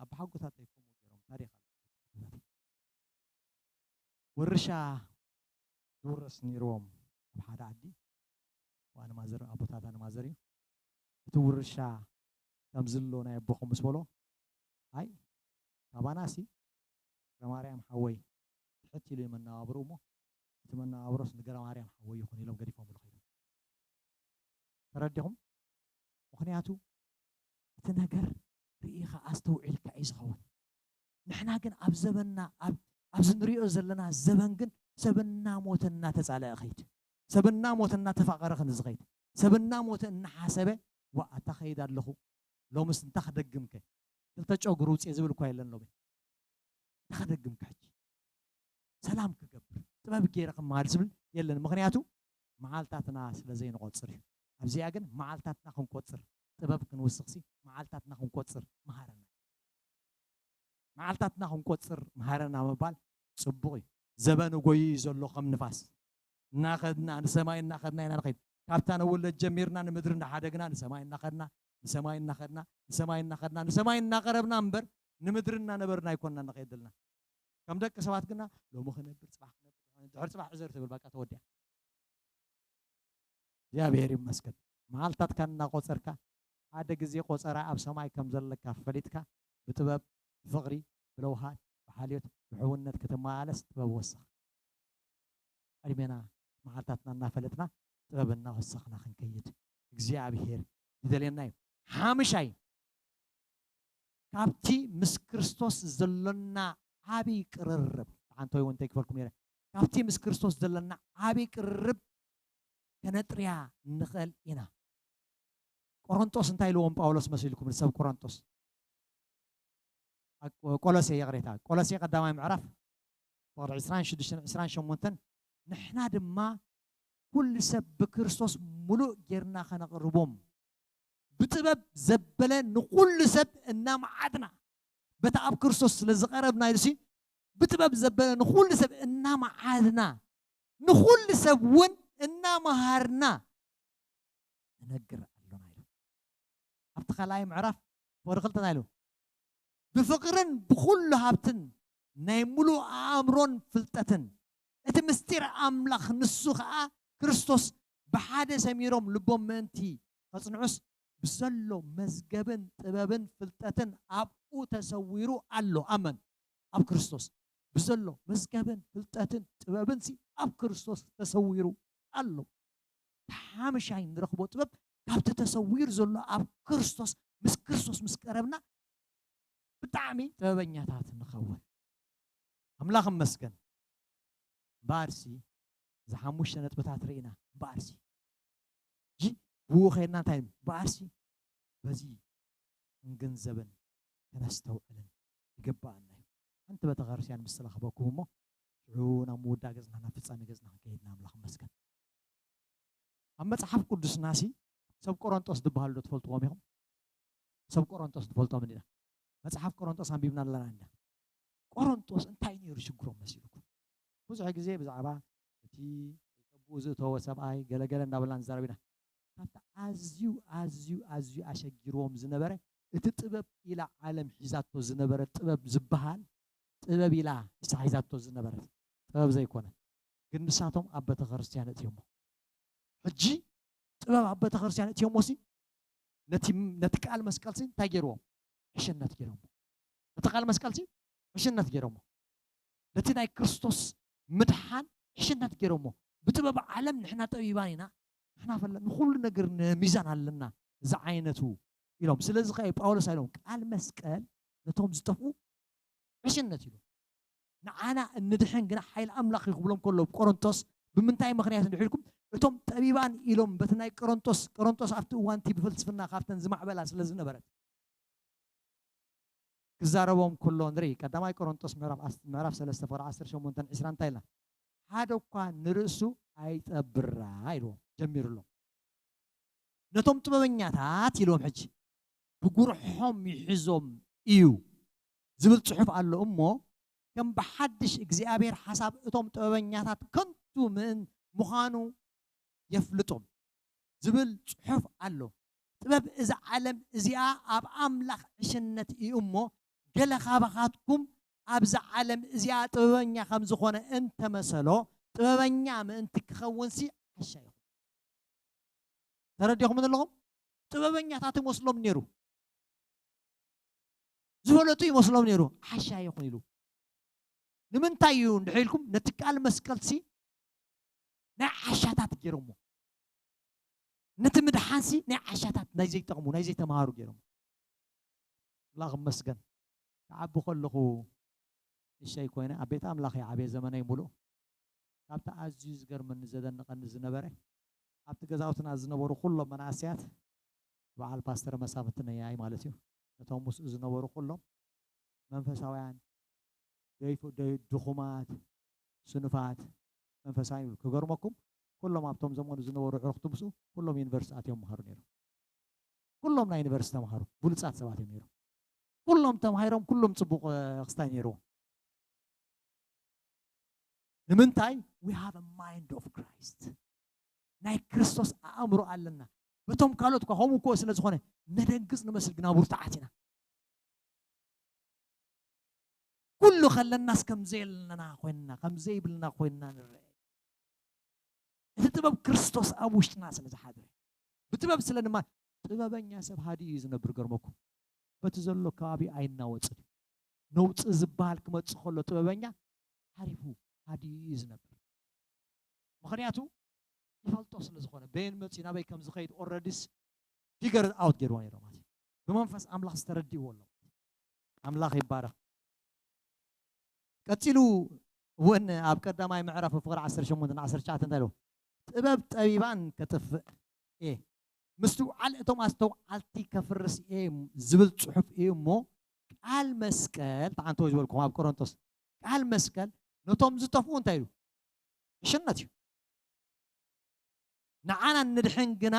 ኣባሓጎታት ኣይኮሙ ገይሮም ታሪኽ ኣሎ። ውርሻ ዝውረስ ነይርዎም ኣብ ሓደ ዓዲ ኣንማዘር ኣቦታት ኣንማዘር እዩ። እቲ ውርሻ ከም ዝሎ ናይ ኣቦኹም ምስ በሎ ኣይ ካባናሲ ማርያም ሓወይ ትሕት ኢሉ እዩ መነባብርኡ እሞ እቲ መነባብሮስ ንገረ ማርያም ሓወይ ይኹን ኢሎም ገዲፎምሉ ከይዶም። ተረዲኹም? ምኽንያቱ እቲ ነገር ርኢኻ ኣስተውዒልካ እዩ ዝኸውን። ንሕና ግን ኣብ ዘበንና ኣብ ኣብዚ ንሪኦ ዘለና ዘበን ግን ሰብ እናሞተ እናተጻለአ ኸይድ ሰብ እናሞተ እናተፋቐረ ክንዝኸይድ ሰብ እናሞተ እናሓሰበ ዋ ኣታ ኸይድ ኣለኹ ሎምስ እንታ ክደግምከ ክልተ ጨጉሪ ውፅእ ዝብል እኳ የለን ሎሚ እንታ ክደግምከ ሕጂ ሰላም ክገብር ጥበብ ገይረ ክመሃር ዝብል የለን ምክንያቱ መዓልታትና ስለ ዘይንቆፅር እዩ ኣብዚኣ ግን መዓልታትና ክንቆፅር ጥበብ ክንውስኽሲ መዓልታትና ክንቆፅር መሃረና መዓልታትና ክንቆፅር መሃረና ምባል ፅቡቕ እዩ ዘበን ጎዩ እዩ ዘሎ ከም ንፋስ እናኸድና ንሰማይ እናኸድና ኢና ንኸይድ ካብታ ንውለድ ጀሚርና ንምድሪ እናሓደግና ንሰማይ እናኸድና ንሰማይ እናኸድና ንሰማይ እናኸድና ንሰማይ እናቐረብና እምበር ንምድሪ እናነበርና ኣይኮንና ንኸይድ ዘለና ከም ደቂ ሰባት ግና ሎሚ ክነብር ፅባሕ ክነብር ድሕሪ ፅባሕ ዕዘር ትብል በቃ ተወዲያ እግዚኣብሔር ይመስገን መዓልታትካ እናቆፀርካ ሓደ ግዜ ቆፀራ ኣብ ሰማይ ከም ዘለካ ፈሊጥካ ብጥበብ ብፍቕሪ ብለውሃት ብሓልዮት ብሕውነት ክትመላለስ ጥበብ ወስኽ ዕድሜና መዓልታትና እናፈለጥና ጥበብ እናወሰኽና ክንከይድ እግዚኣብሔር ይደልየና እዩ ሓምሻይ ካብቲ ምስ ክርስቶስ ዘሎና ዓብይ ቅርርብ ሓንተወይ እውን እንታይ ክፈልኩም ነረ ካብቲ ምስ ክርስቶስ ዘለና ዓብይ ቅርርብ ከነጥርያ ንኽእል ኢና ቆሮንጦስ እንታይ ኢልዎም ጳውሎስ መሲልኩም ንሰብ ቆሮንጦስ ቆሎሴ ይቕሬታ ቆሎሴ ቀዳማይ ምዕራፍ ፍቕሪ ዕስራን ሽዱሽተን ዕስራን ሸሞንተን ንሕና ድማ ኩሉ ሰብ ብክርስቶስ ሙሉእ ጌርና ከነቕርቦም ብጥበብ ዘበለ ንኹሉ ሰብ እናመዓድና በቲ ኣብ ክርስቶስ ስለ ዝቐረብና ኢሉሲ ብጥበብ ዘበለ ንኹሉ ሰብ እናመዓድና ንኹሉ ሰብ እውን እናመሃርና ንነግር ኣሎና ኢሉ ኣብቲ ካልኣይ ምዕራፍ ፍቕሪ ክልተና ኢሉ ብፍቕርን ብኹሉ ሃብትን ናይ ሙሉእ ኣእምሮን ፍልጠትን እቲ ምስጢር ኣምላኽ ንሱ ኸዓ ክርስቶስ ብሓደ ሰሚሮም ልቦም ምእንቲ ከጽንዑስ፣ ብዘሎ መዝገብን ጥበብን ፍልጠትን ኣብኡ ተሰዊሩ ኣሎ። ኣመን። ኣብ ክርስቶስ ብዘሎ መዝገብን ፍልጠትን ጥበብን ሲ ኣብ ክርስቶስ ተሰዊሩ ኣሎ። ሓምሻይ ንረኽቦ ጥበብ ካብቲ ተሰዊሩ ዘሎ ኣብ ክርስቶስ፣ ምስ ክርስቶስ ምስ ቀረብና ብጣዕሚ ጥበበኛታት ንኸውን። ኣምላኽ እመስገን። እምበኣርሲ፣ እዚ ሓሙሽተ ነጥብታት ርኢና። እምበኣርሲ፣ ጂ ብኡ ኸይድና እንታይ? እምበኣርሲ፣ በዚ ክንግንዘብን ከነስተውዕልን ይግብኣና እዩ። ሓንቲ ቤተክርስትያን ምስ ተረኽበኩም እሞ፣ ሽዑ ናብ ምውዳእ ገጽና፣ ናብ ፍጻሜ ገጽና ክንከይድና፣ ኣምላኽ እመስገን። ኣብ መጽሓፍ ቅዱስና ሲ፣ ሰብ ቆሮንጦስ ዝበሃሉ ዶ ትፈልጥዎም ኢኹም? ሰብ ቆሮንጦስ ንፈልጦም እንዲና። መጽሓፍ ቆሮንጦስ ኣንቢብና ኣለና እንዳ። ቆሮንጦስ እንታይ ነይሩ ሽግሮም መሲልኩም? ብዙሕ ግዜ ብዛዕባ እቲ ጨቡኡ ዝእተወ ሰብኣይ ገለገለ እንዳበልና ንዛረብ ኢና። ካብቲ ኣዝዩ፣ ኣዝዩ፣ ኣዝዩ ኣሸጊርዎም ዝነበረ፣ እቲ ጥበብ ኢላ ዓለም ሒዛቶ ዝነበረ ጥበብ ዝበሃል፣ ጥበብ ኢላ ንሳ ሒዛቶ ዝነበረት ጥበብ ዘይኮነ፣ ግን ንሳቶም ኣብ ቤተክርስትያን እትዮሞ። ሕጂ ጥበብ ኣብ ቤተክርስትያን እትዮሞ ሲ፣ ነቲ፣ ነቲ ቃል መስቀል ሲ እንታይ ገይርዎም? ዕሽነት ገይሮሞ። ነቲ ቃል መስቀል ሲ ዕሽነት ገይሮሞ። ነቲ ናይ ክርስቶስ ምድሓን ዕሽነት ገይሮሞ። ብጥበብ ዓለም ንሕና ጠቢባን ኢና፣ ንሕና ፈለ-፣ ንኹሉ ነገር ንሚዛን ኣለና፣ እዚ ዓይነቱ ኢሎም። ስለዚ ኸኣ ጳውሎስ ኢሎም፣ ቃል መስቀል ነቶም ዝጠፍኡ ዕሽነት ኢሉ። ንዓና እንድሕን ግና ሓይሊ ኣምላኽ እዩ ክብሎም ከሎ፣ ቆሮንቶስ ብምንታይ ምኽንያት እንድሕልኩም፣ እቶም ጠቢባን ኢሎም በቲ ናይ ቆሮንቶስ፣ ቆሮንቶስ ኣብቲ እዋን እቲ ብፍልስፍና ካብተን ዝማዕበላ ስለ ዝነበረት፣ ክዛረቦም ከሎ ንርኢ። ቀዳማይ ቆሮንቶስ ምዕራፍ ዓስ-፣ ምዕራፍ ሰለስተ ፍቕሪ ዓሰርተ ሸሞንተን ዕስራን እንታይ ኢልና? "ሓደ እኳ ንርእሱ ኣይጠብራ" ኢልዎም ጀሚሩሎም። ነቶም ጥበበኛታት ኢልዎም ሕጂ ብጉርሖም ይሕዞም እዩ ዝብል ጽሑፍ ኣሎ እሞ፣ ከም ብሓድሽ እግዚኣብሔር ሓሳብ እቶም ጥበበኛታት ከንቱ ምእን-፣ ምዃኑ የፍልጦም ዝብል ጽሑፍ ኣሎ። ጥበብ እዛ ዓለም እዚኣ ኣብ ኣምላኽ ዕሽነት እዩ እሞ፣ ገለ ካባኻትኩም ኣብዛ ዓለም እዚኣ ጥበበኛ ከም ዝኾነ እንተመሰሎ፣ ጥበበኛ ምእንቲ ክኸውንሲ ዓሻ ይኹን። ተረዲኹም ዘለኹም? ጥበበኛታት ይመስሎም ነይሩ። ዝፈለጡ ይመስሎም ነይሩ። ዓሻ ይኹን ኢሉ። ንምንታይ እዩ እንድሕር ኢልኩም፣ ነቲ ቃል መስቀልሲ ናይ ዓሻታት ገይሮሞ። ነቲ ምድሓንሲ ናይ ዓሻታት፣ ናይ ዘይጠቕሙ፣ ናይ ዘይተምሃሩ ገይሮሞ። ኣምላኽ ይመስገን። ክዓቢ ከለኹ እሸይ ኮይነ፣ ኣብ ቤት ኣምላኽ እየ ዓብየ ዘመነይ ሙሉእ። ካብቲ ኣዝዩ ዝገርመኒ ዘደንቐኒ ዝነበረ፣ ኣብቲ ገዛውትና ዝነበሩ ኩሎም መናእሰያት፣ በዓል ፓስተር መሳፍንትነይ ማለት እዩ፣ ነቶም ምስኡ ዝነበሩ ኩሎም መንፈሳውያን፣ ደይፉ-፣ ደይ-፣ ድኹማት፣ ስኑፋት፣ መንፈሳውያን ይብሉ። ክገርመኩም፣ ኩሎም ኣብቶም ዘመኑ ዝነበሩ ኣዕሩኽቲ ምስኡ፣ ኩሎም ዩኒቨርሲቲ ኣትዮም መሃሩ ነይሮም። ኩሎም ናይ ዩኒቨርሲቲ ተምሃሩ፣ ብሉጻት ሰባት እዮም ነይሮም። ኩሎም ተማሂሮም፣ ኩሎም ጽቡቕ፣ እ፣ ክስታይ ነይርዎም። ንምንታይ? We have a mind of Christ። ናይ ክርስቶስ ኣእምሮ ኣለና። በቶም ካልኦት እኳ ከምኡ እኮ ስለ ዝኾነ፣ ነደንግጽ ንመስል፣ ግና ብርቱዓት ኢና። ኩሉ ከለናስ ከም ዘየለና ኮይንና፣ ከም ዘይብልና ኮይንና ንረአ። እቲ ጥበብ ክርስቶስ ኣብ ውሽጥና ስለ ዝሓድረ፣ ብጥበብ ስለ ድማ፣ ጥበበኛ ሰብ ሃዲኡ እዩ ዝነብር። ገርመኩም፣ በቲ ዘሎ ከባቢ ኣይናወጽን እዩ። ነውጺ ዝበሃል ክመጽእ ከሎ፣ ጥበበኛ ሓሪፉ ሃዲኡ እዩ ዝነብር። ምኽንያቱ ይፈልጦ ስለ ዝኾነ፣ በየን መጺኡ ናበይ ከም ዝኸይድ ኦልረዲስ ፊገር ኣውት ገይርዎ ነይሩ ማለት እዩ። ብመንፈስ ኣምላኽ ዝተረድእዎ ኣሎ። ኣምላኽ ይባረኽ። ቀጺሉ እውን ኣብ ቀዳማይ ምዕራፍ ፍቕሪ ዓሰርተ ሸሞንተ ን ዓሰርተ ትሽዓተ እንታይ ኢሉ? "ጥበብ ጠቢባን ከጥፍእ እየ፣ ምስትውዓል እቶም ኣስተውዓልቲ ከፍርስ እየ" ዝብል ጽሑፍ እዩ እሞ፣ ቃል መስቀል፣ ተዓንተው ዝበልኩም ኣብ ቆሮንቶስ፣ ቃል መስቀል ነቶም ዝጠፍኡ እንታይ ኢሉ? ዕሽነት እዩ። ንዓና እንድሕን ግና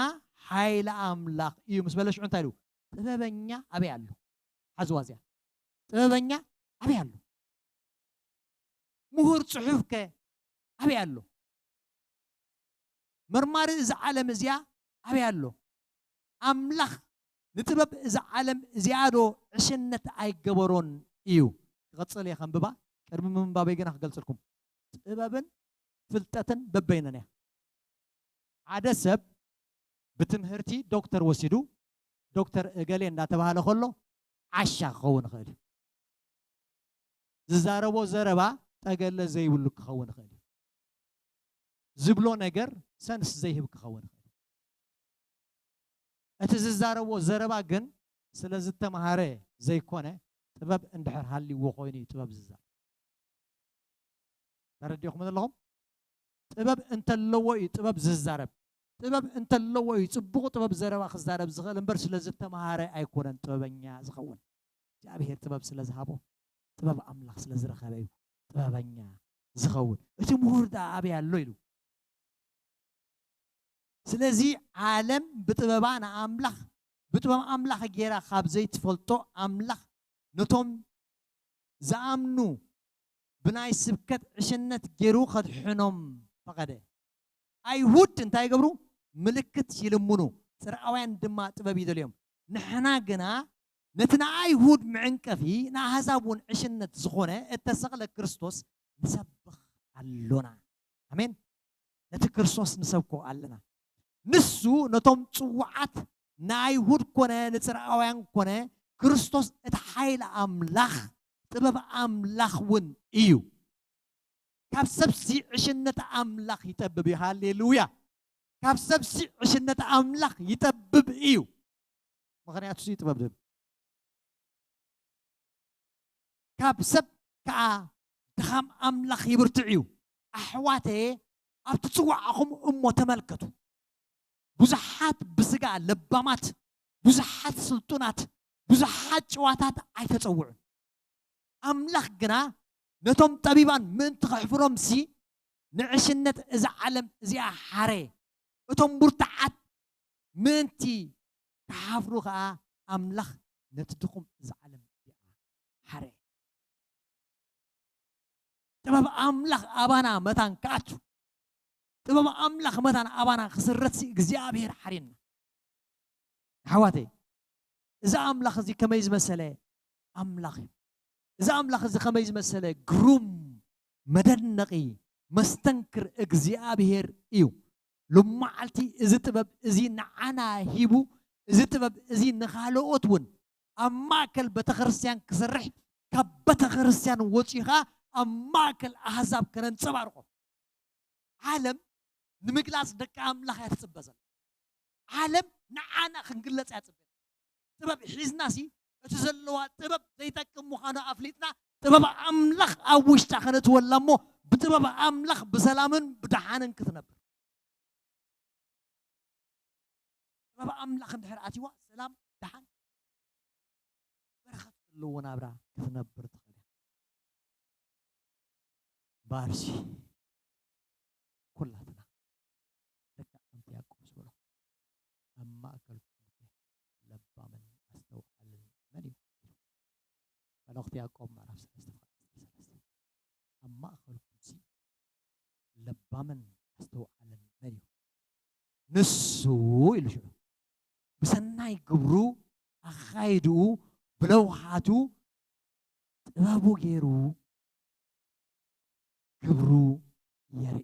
ሓይሊ ኣምላኽ እዩ ምስ በለ፣ ሽዑ እንታይ ኢሉ? "ጥበበኛ ኣበይ ኣሎ?" ሓዝዋ እዚኣ። "ጥበበኛ ኣበይ ኣሎ? ምሁር ጽሑፍከ ኣበይ ኣሎ? መርማሪ እዛ ዓለም እዚኣ ኣበይ ኣሎ?" ኣምላኽ ንጥበብ እዛ ዓለም እዚኣ ዶ ዕሽነት ኣይገበሮን እዩ? ክቐጽል እየ ከንብባ። ቅድሚ ምንባበይ ግና ክገልጽልኩም። ጥበብን ፍልጠትን በበይነን እያ። ሓደ ሰብ ብትምህርቲ ዶክተር ወሲዱ ዶክተር እገሌ እንዳተባሃለ ከሎ ዓሻ ክኸውን ይኽእል እዩ። ዝዛረቦ ዘረባ ጠገለ ዘይብሉ ክኸውን ይኽእል እዩ። ዝብሎ ነገር ሰንስ ዘይህብ ክኸውን ይኽእል እዩ። እቲ ዝዛረቦ ዘረባ ግን ስለ ዝተምሃረ ዘይኮነ፣ ጥበብ እንድሕር ሃልይዎ ኮይኑ እዩ ጥበብ ዝዛረብ። ተረዲእኹም ዘለኹም? ጥበብ እንተለዎ እዩ ጥበብ ዝዛረብ። ጥበብ እንተለዎ እዩ ጽቡቕ ጥበብ ዘረባ ክዛረብ ዝኽእል እምበር፣ ስለ ዝተምሃረ ኣይኮነን ጥበበኛ ዝኸውን። እግዚኣብሔር ጥበብ ስለ ዝሃቦ፣ ጥበብ ኣምላኽ ስለ ዝረኸበ እዩ ጥበበኛ ዝኸውን። እቲ ምሁር ደኣ ኣበይ ኣሎ ኢሉ። ስለዚ ዓለም ብጥበባ ንኣምላኽ፣ ብጥበብ ኣምላኽ ጌራ ካብ ዘይትፈልጦ ኣምላኽ ነቶም ዝኣምኑ ብናይ ስብከት ዕሽነት ጌሩ ከድሕኖም ፈቐደ። ኣይሁድ እንታይ ይገብሩ? ምልክት ይልምኑ፣ ጽርኣውያን ድማ ጥበብ ይደልዮም። ንሕና ግና ነቲ ንኣይሁድ መዕንቀፊ ንኣህዛብ እውን ዕሽነት ዝኾነ እተሰቕለ ክርስቶስ ንሰብኽ ኣሎና። ኣሜን። ነቲ ክርስቶስ ንሰብኮ ኣለና። ንሱ ነቶም ጽዋዓት ንኣይሁድ ኮነ ንጽርኣውያን ኮነ ክርስቶስ እቲ ሓይሊ ኣምላኽ ጥበብ ኣምላኽ እውን እዩ። ካብ ሰብሲ ዕሽነት ኣምላኽ ይጠብብ እዩ። ሃሌሉያ። ካብ ሰብሲ ዕሽነት ኣምላኽ ይጠብብ እዩ። ምኽንያቱ ሲ ጥበብ ድብ ካብ ሰብ ከኣ ድኻም ኣምላኽ ይብርትዕ እዩ። ኣሕዋተየ ኣብቲ ጽዋዕኹም እሞ ተመልከቱ። ብዙሓት ብስጋ ለባማት፣ ብዙሓት ስልጡናት፣ ብዙሓት ጭዋታት ኣይተጸውዑን። ኣምላኽ ግና ነቶም ጠቢባን ምእንቲ ከሕፍሮምሲ ንዕሽነት እዛ ዓለም እዚኣ ሓረ። እቶም ብርቱዓት ምእንቲ ክሓፍሩ ኸኣ ኣምላኽ ነቲ ድኹም እዛ ዓለም እዚኣ ሓረ። ጥበብ ኣምላኽ ኣባና መታን ክኣቱ፣ ጥበብ ኣምላኽ መታን ኣባና ክስረትሲ እግዚኣብሔር ሓርየና። ኣሕዋተይ፣ እዚ ኣምላኽ እዚ ከመይ ዝመሰለ ኣምላኽ እዩ። እዚ ኣምላኽ እዚ ከመይ ዝመሰለ ግሩም፣ መደነቒ፣ መስተንክር እግዚኣብሔር እዩ። ሎማዓልቲ እዚ ጥበብ እዚ ንዓና ሂቡ፣ እዚ ጥበብ እዚ ንኻልኦት እውን ኣብ ማእከል ቤተክርስትያን ክሰርሕ፣ ካብ ቤተክርስትያን ወጺኡ ኸኣ ኣብ ማእከል ኣህዛብ ከነንጸባርቖ። ዓለም ንምግላጽ ደቂ ኣምላኽ እያ ትጽበ ዘላ። ዓለም ንዓና ክንግለጽ እያ ትጽበ። ጥበብ ሒዝናሲ እቲ ዘለዋ ጥበብ ዘይጠቅም ምዃኑ ኣፍሊጥና ጥበብ ኣምላኽ ኣብ ውሽጣ ከነእትወላ እሞ ብጥበብ ኣምላኽ ብሰላምን ብደሓንን ክትነብር። ጥበብ ኣምላኽ እንድሕር ኣትይዋ ሰላም፣ ደሓን፣ በረኸት ዘለዎ ናብራ ክትነብር ትኽእል እያ። እምበኣርሲ ኩላትና ደቂ ዓምቲ ያዕቆብ ዝበሎ ኣብ ማእከልኩም ከ ለባምን ኣስተውዓልን መን እዩ? መልእኽቲ ያዕቆብ ምዕራፍ ሰለስተ ፍቕዲ ዓሰርተ ሰለስተ። ኣብ ማእከልኩምሲ ለባምን ኣስተውዓልን መን እዩ? ንሱ ኢሉ ሽዑ ብሰናይ ግብሩ ኣኻይድኡ ብለውሃቱ ጥበቡ ገይሩ ክብሩ የርኢ።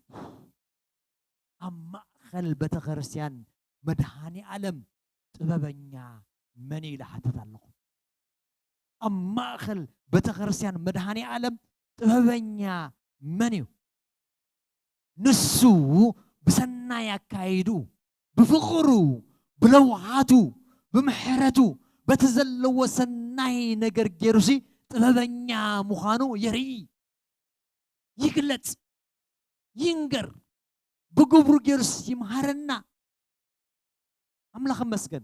ኣብ ማእኸል ቤተክርስትያን መድሃኒ ዓለም ጥበበኛ መን እዩ ኢለ ሓትት ኣለኹ። ኣብ ማእኸል ቤተክርስትያን መድሃኒ ዓለም ጥበበኛ መን እዩ? ንሱ ብሰናይ ኣካይዱ፣ ብፍቕሩ፣ ብለውሃቱ፣ ብምሕረቱ፣ በቲ ዘለዎ ሰናይ ነገር ገይሩሲ ጥበበኛ ምዃኑ የርኢ። ይግለጽ፣ ይንገር፣ ብግብሩ ገይሩስ ይምሃረና። ኣምላኽ ይመስገን።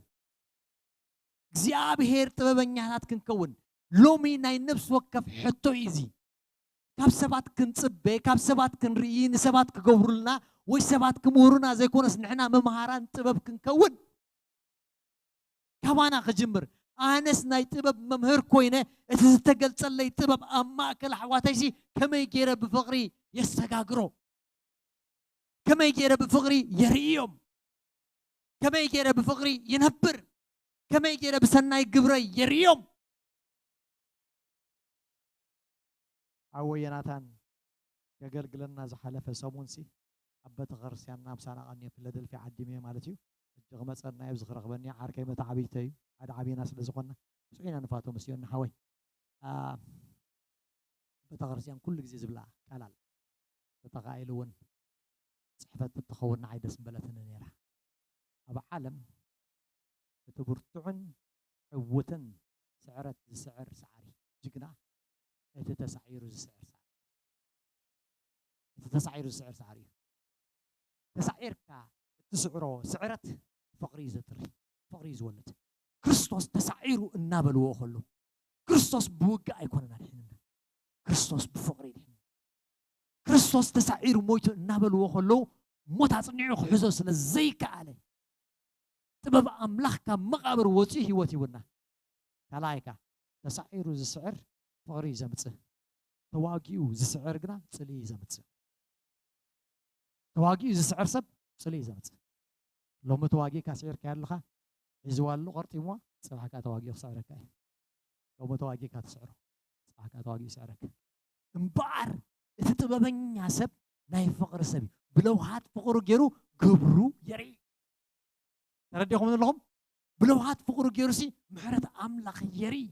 እግዚኣብሔር ጥበበኛታት ክንከውን ሎሚ ናይ ነፍሲ ወከፍ ሕቶ እዩ እዚ። ካብ ሰባት ክንጽበ፣ ካብ ሰባት ክንርኢ፣ ንሰባት ክገብሩልና ወይ ሰባት ክምህሩና ዘይኮነስ ንሕና መምሃራን ጥበብ ክንከውን ካባና ክጅምር። ኣነስ ናይ ጥበብ መምህር ኮይነ እቲ ዝተገልጸለይ ጥበብ ኣብ ማእከል ኣሕዋተይሲ ከመይ ገይረ ብፍቕሪ የሰጋግሮ? ከመይ ገይረ ብፍቕሪ የርእዮም? ከመይ ገይረ ብፍቕሪ ይነብር? ከመይ ገይረ ብሰናይ ግብረይ የርእዮም? ሓወይ ዮናታን ከገልግለና ዝሓለፈ ሰሙንሲ ኣብ ቤተክርስትያንና ምሳና ቀንዮ ፊላደልፊያ ዓዲመዮ ማለት እዩ። ሕጂ ክመጸና እዩ፣ ኣብዚ ክረኽበኒ ዓርከይ መተዓብይተይ እዩ። ሓደ ዓብይና ስለ ዝኾንና ብፁዕ ኢና ንፋቶ ምስዮ እናሓወይ። አ፣ ቤተክርስትያን ኩሉ ግዜ ዝብላ ቃል ኣሎ። ተተኻኢሉ እውን ጽሕፈት እትኸውን ንዓይ ደስ ምበለትኒ ነይራ። ኣብ ዓለም እቲ ብርቱዕን ዕውትን ስዕረት ዝስዕር ሰዓሪ፣ ጅግና፣ እቲ ተሳዒሩ ዝስዕር ሰዓሪ፣ እቲ ተሳዒሩ ዝስዕር ሰዓሪ እዩ። ተሳዒርካ እትስዕሮ ስዕረት ፍቕሪ እዩ ዘጥሪ፣ ፍቕሪ እዩ ዝወልድ። ክርስቶስ ተሳዒሩ እናበልዎ ከሎ፣ ክርስቶስ ብውግእ ኣይኮነን ኣድሒኑና፣ ክርስቶስ ብፍቕሪ ድሒኑ። ክርስቶስ ተሳዒሩ ሞይቱ እናበልዎ ከለዉ፣ ሞት ኣጽኒዑ ክሕዞ ስለ ዘይከኣለ፣ ጥበብ ኣምላኽ ካብ መቓብር ወጺኡ ህይወት ሂቡና። ካልኣይ ከኣ፣ ተሳዒሩ ዝስዕር ፍቕሪ እዩ ዘምጽእ፣ ተዋጊኡ ዝስዕር ግና ጽልኢ እዩ ዘምጽእ። ተዋጊኡ ዝስዕር ሰብ ጽልኢ እዩ ዘምጽእ። ሎሚ ተዋጊእካ ስዒርካዮ ኣለኻ፣ ሒዝዋ ኣሎ፣ ቀርጢምዋ፣ ጽባሕ ከኣ ተዋጊኡ ክስዕረካ እዩ። ሎሚ ተዋጊእካ ትስዕሮ፣ ጽባሕ ከኣ ተዋጊኡ ይስዕረካ። እምበኣር እቲ ጥበበኛ ሰብ ናይ ፍቕሪ ሰብ እዩ። ብለውሃት ፍቕሩ ገይሩ ግብሩ የርኢ። ተረዲኹም ኣለኹም? ብለውሃት ፍቕሩ ገይሩሲ ምሕረት ኣምላኽ የርኢ።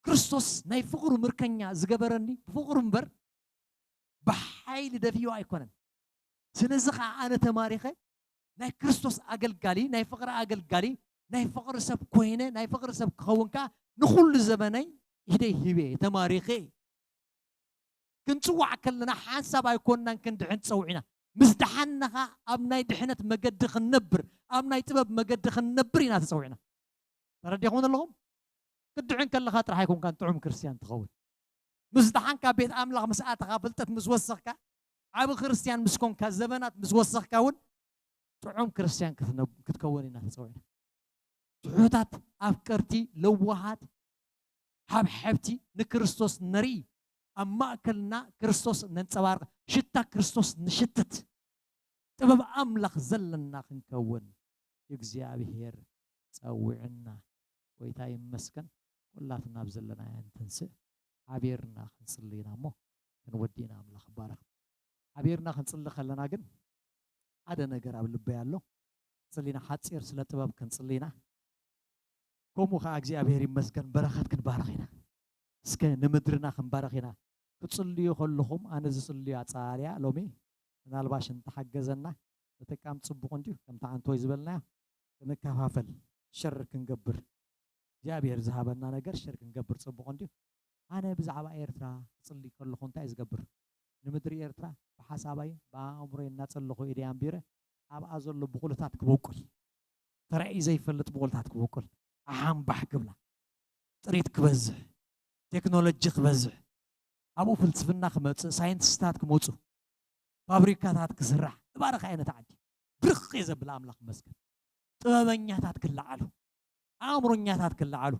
ክርስቶስ ናይ ፍቕሩ ምርከኛ ዝገበረኒ ብፍቕሩ እምበር ብሓይሊ ደፊኡ ኣይኮነን። ስለዚ ኸዓ ኣነ ተማሪኸ ናይ ክርስቶስ ኣገልጋሊ፣ ናይ ፍቕሪ ኣገልጋሊ፣ ናይ ፍቕሪ ሰብ ኮይነ፣ ናይ ፍቕሪ ሰብ ክኸውን ከኣ ንኹሉ ዘመነይ ኢደይ ሂበ ተማሪኸ። ክንጽዋዕ ከለና ሓንሳብ ኣይኮንናን ክንድሕን ተጸዊዕና። ምስ ደሓንና ኸኣ ኣብ ናይ ድሕነት መገዲ ክንነብር፣ ኣብ ናይ ጥበብ መገዲ ክንነብር ኢና ተጸዊዕና። ተረዲኹም ኣለኹም? ክትድሕን ከለኻ ጥራሕ ኣይኮንካን ጥዑም ክርስትያን ትኸውን። ምስ ደሓንካ፣ ቤት ኣምላኽ ምስ ኣተኻ፣ ፍልጠት ምስ ወሰኽካ፣ ዓቢ ክርስትያን ምስ ኮንካ፣ ዘበናት ምስ ወሰኽካ እውን ጥዑም ክርስትያን ክትነ-፣ ክትከውን ኢና ተጸዊዕና። ትሑታት፣ ኣፍቀርቲ፣ ለዋሃት፣ ሓብሐብቲ፣ ንክርስቶስ ነርኢ፣ ኣብ ማእከልና ክርስቶስ ነንጸባርቕ፣ ሽታ ክርስቶስ ንሽትት፣ ጥበብ ኣምላኽ ዘለና ክንከውን እግዚኣብሔር ጸዊዕና። ጎይታ ይመስገን። ኩላትና ኣብ ዘለናዮ እንትንስእ ሓቢርና ክንጽሊ ኢና እሞ ክንወዲ ኢና። ኣምላኽ ይባረኽ። ሓቢርና ክንጽሊ ከለና ግን ሓደ ነገር ኣብ ልበይ ኣሎ። ጽሊና ሓጺር ስለ ጥበብ ክንጽሊ ኢና። ከምኡ ኸዓ እግዚኣብሔር ይመስገን በረኸት ክንባረኽ ኢና። እስከ ንምድርና ክንባረኽ ኢና። ክትጽልዩ ከለኹም ኣነ ዝጽልዮ ኣጸላልያ ሎሚ ምናልባሽ እንተሓገዘና ምጥቃም ጽቡቕ እንድዩ። ከምቲ ዓንቶይ ዝበልናዮ ክንከፋፈል ሸር ክንገብር እግዚኣብሔር ዝሃበና ነገር ሸር ክንገብር ጽቡቕ እንድዩ። ኣነ ብዛዕባ ኤርትራ ክጽሊ ከለኹ እንታይ ዝገብር? ንምድሪ ኤርትራ ብሓሳባይ ብኣእምሮይ እናጸለኹ ኢደይ ኣንቢረ ኣብኣ ዘሎ ብቑልታት ክበቁል፣ ተራእዩ ዘይፈልጥ ብቑልታት ክበቁል፣ ኣሓምባሕ ክብላ፣ ጥሪት ክበዝሕ፣ ቴክኖሎጂ ክበዝሕ፣ ኣብኡ ፍልስፍና ክመጽእ፣ ሳይንቲስታት ክመጹ፣ ፋብሪካታት ክስራሕ፣ እባርኽ ዓይነት ዓዲ። ብርኽ እየ ዘብል ኣምላኽ ይመስገን። ጥበበኛታት ክለዓሉ፣ ኣእምሮኛታት ክለዓሉ፣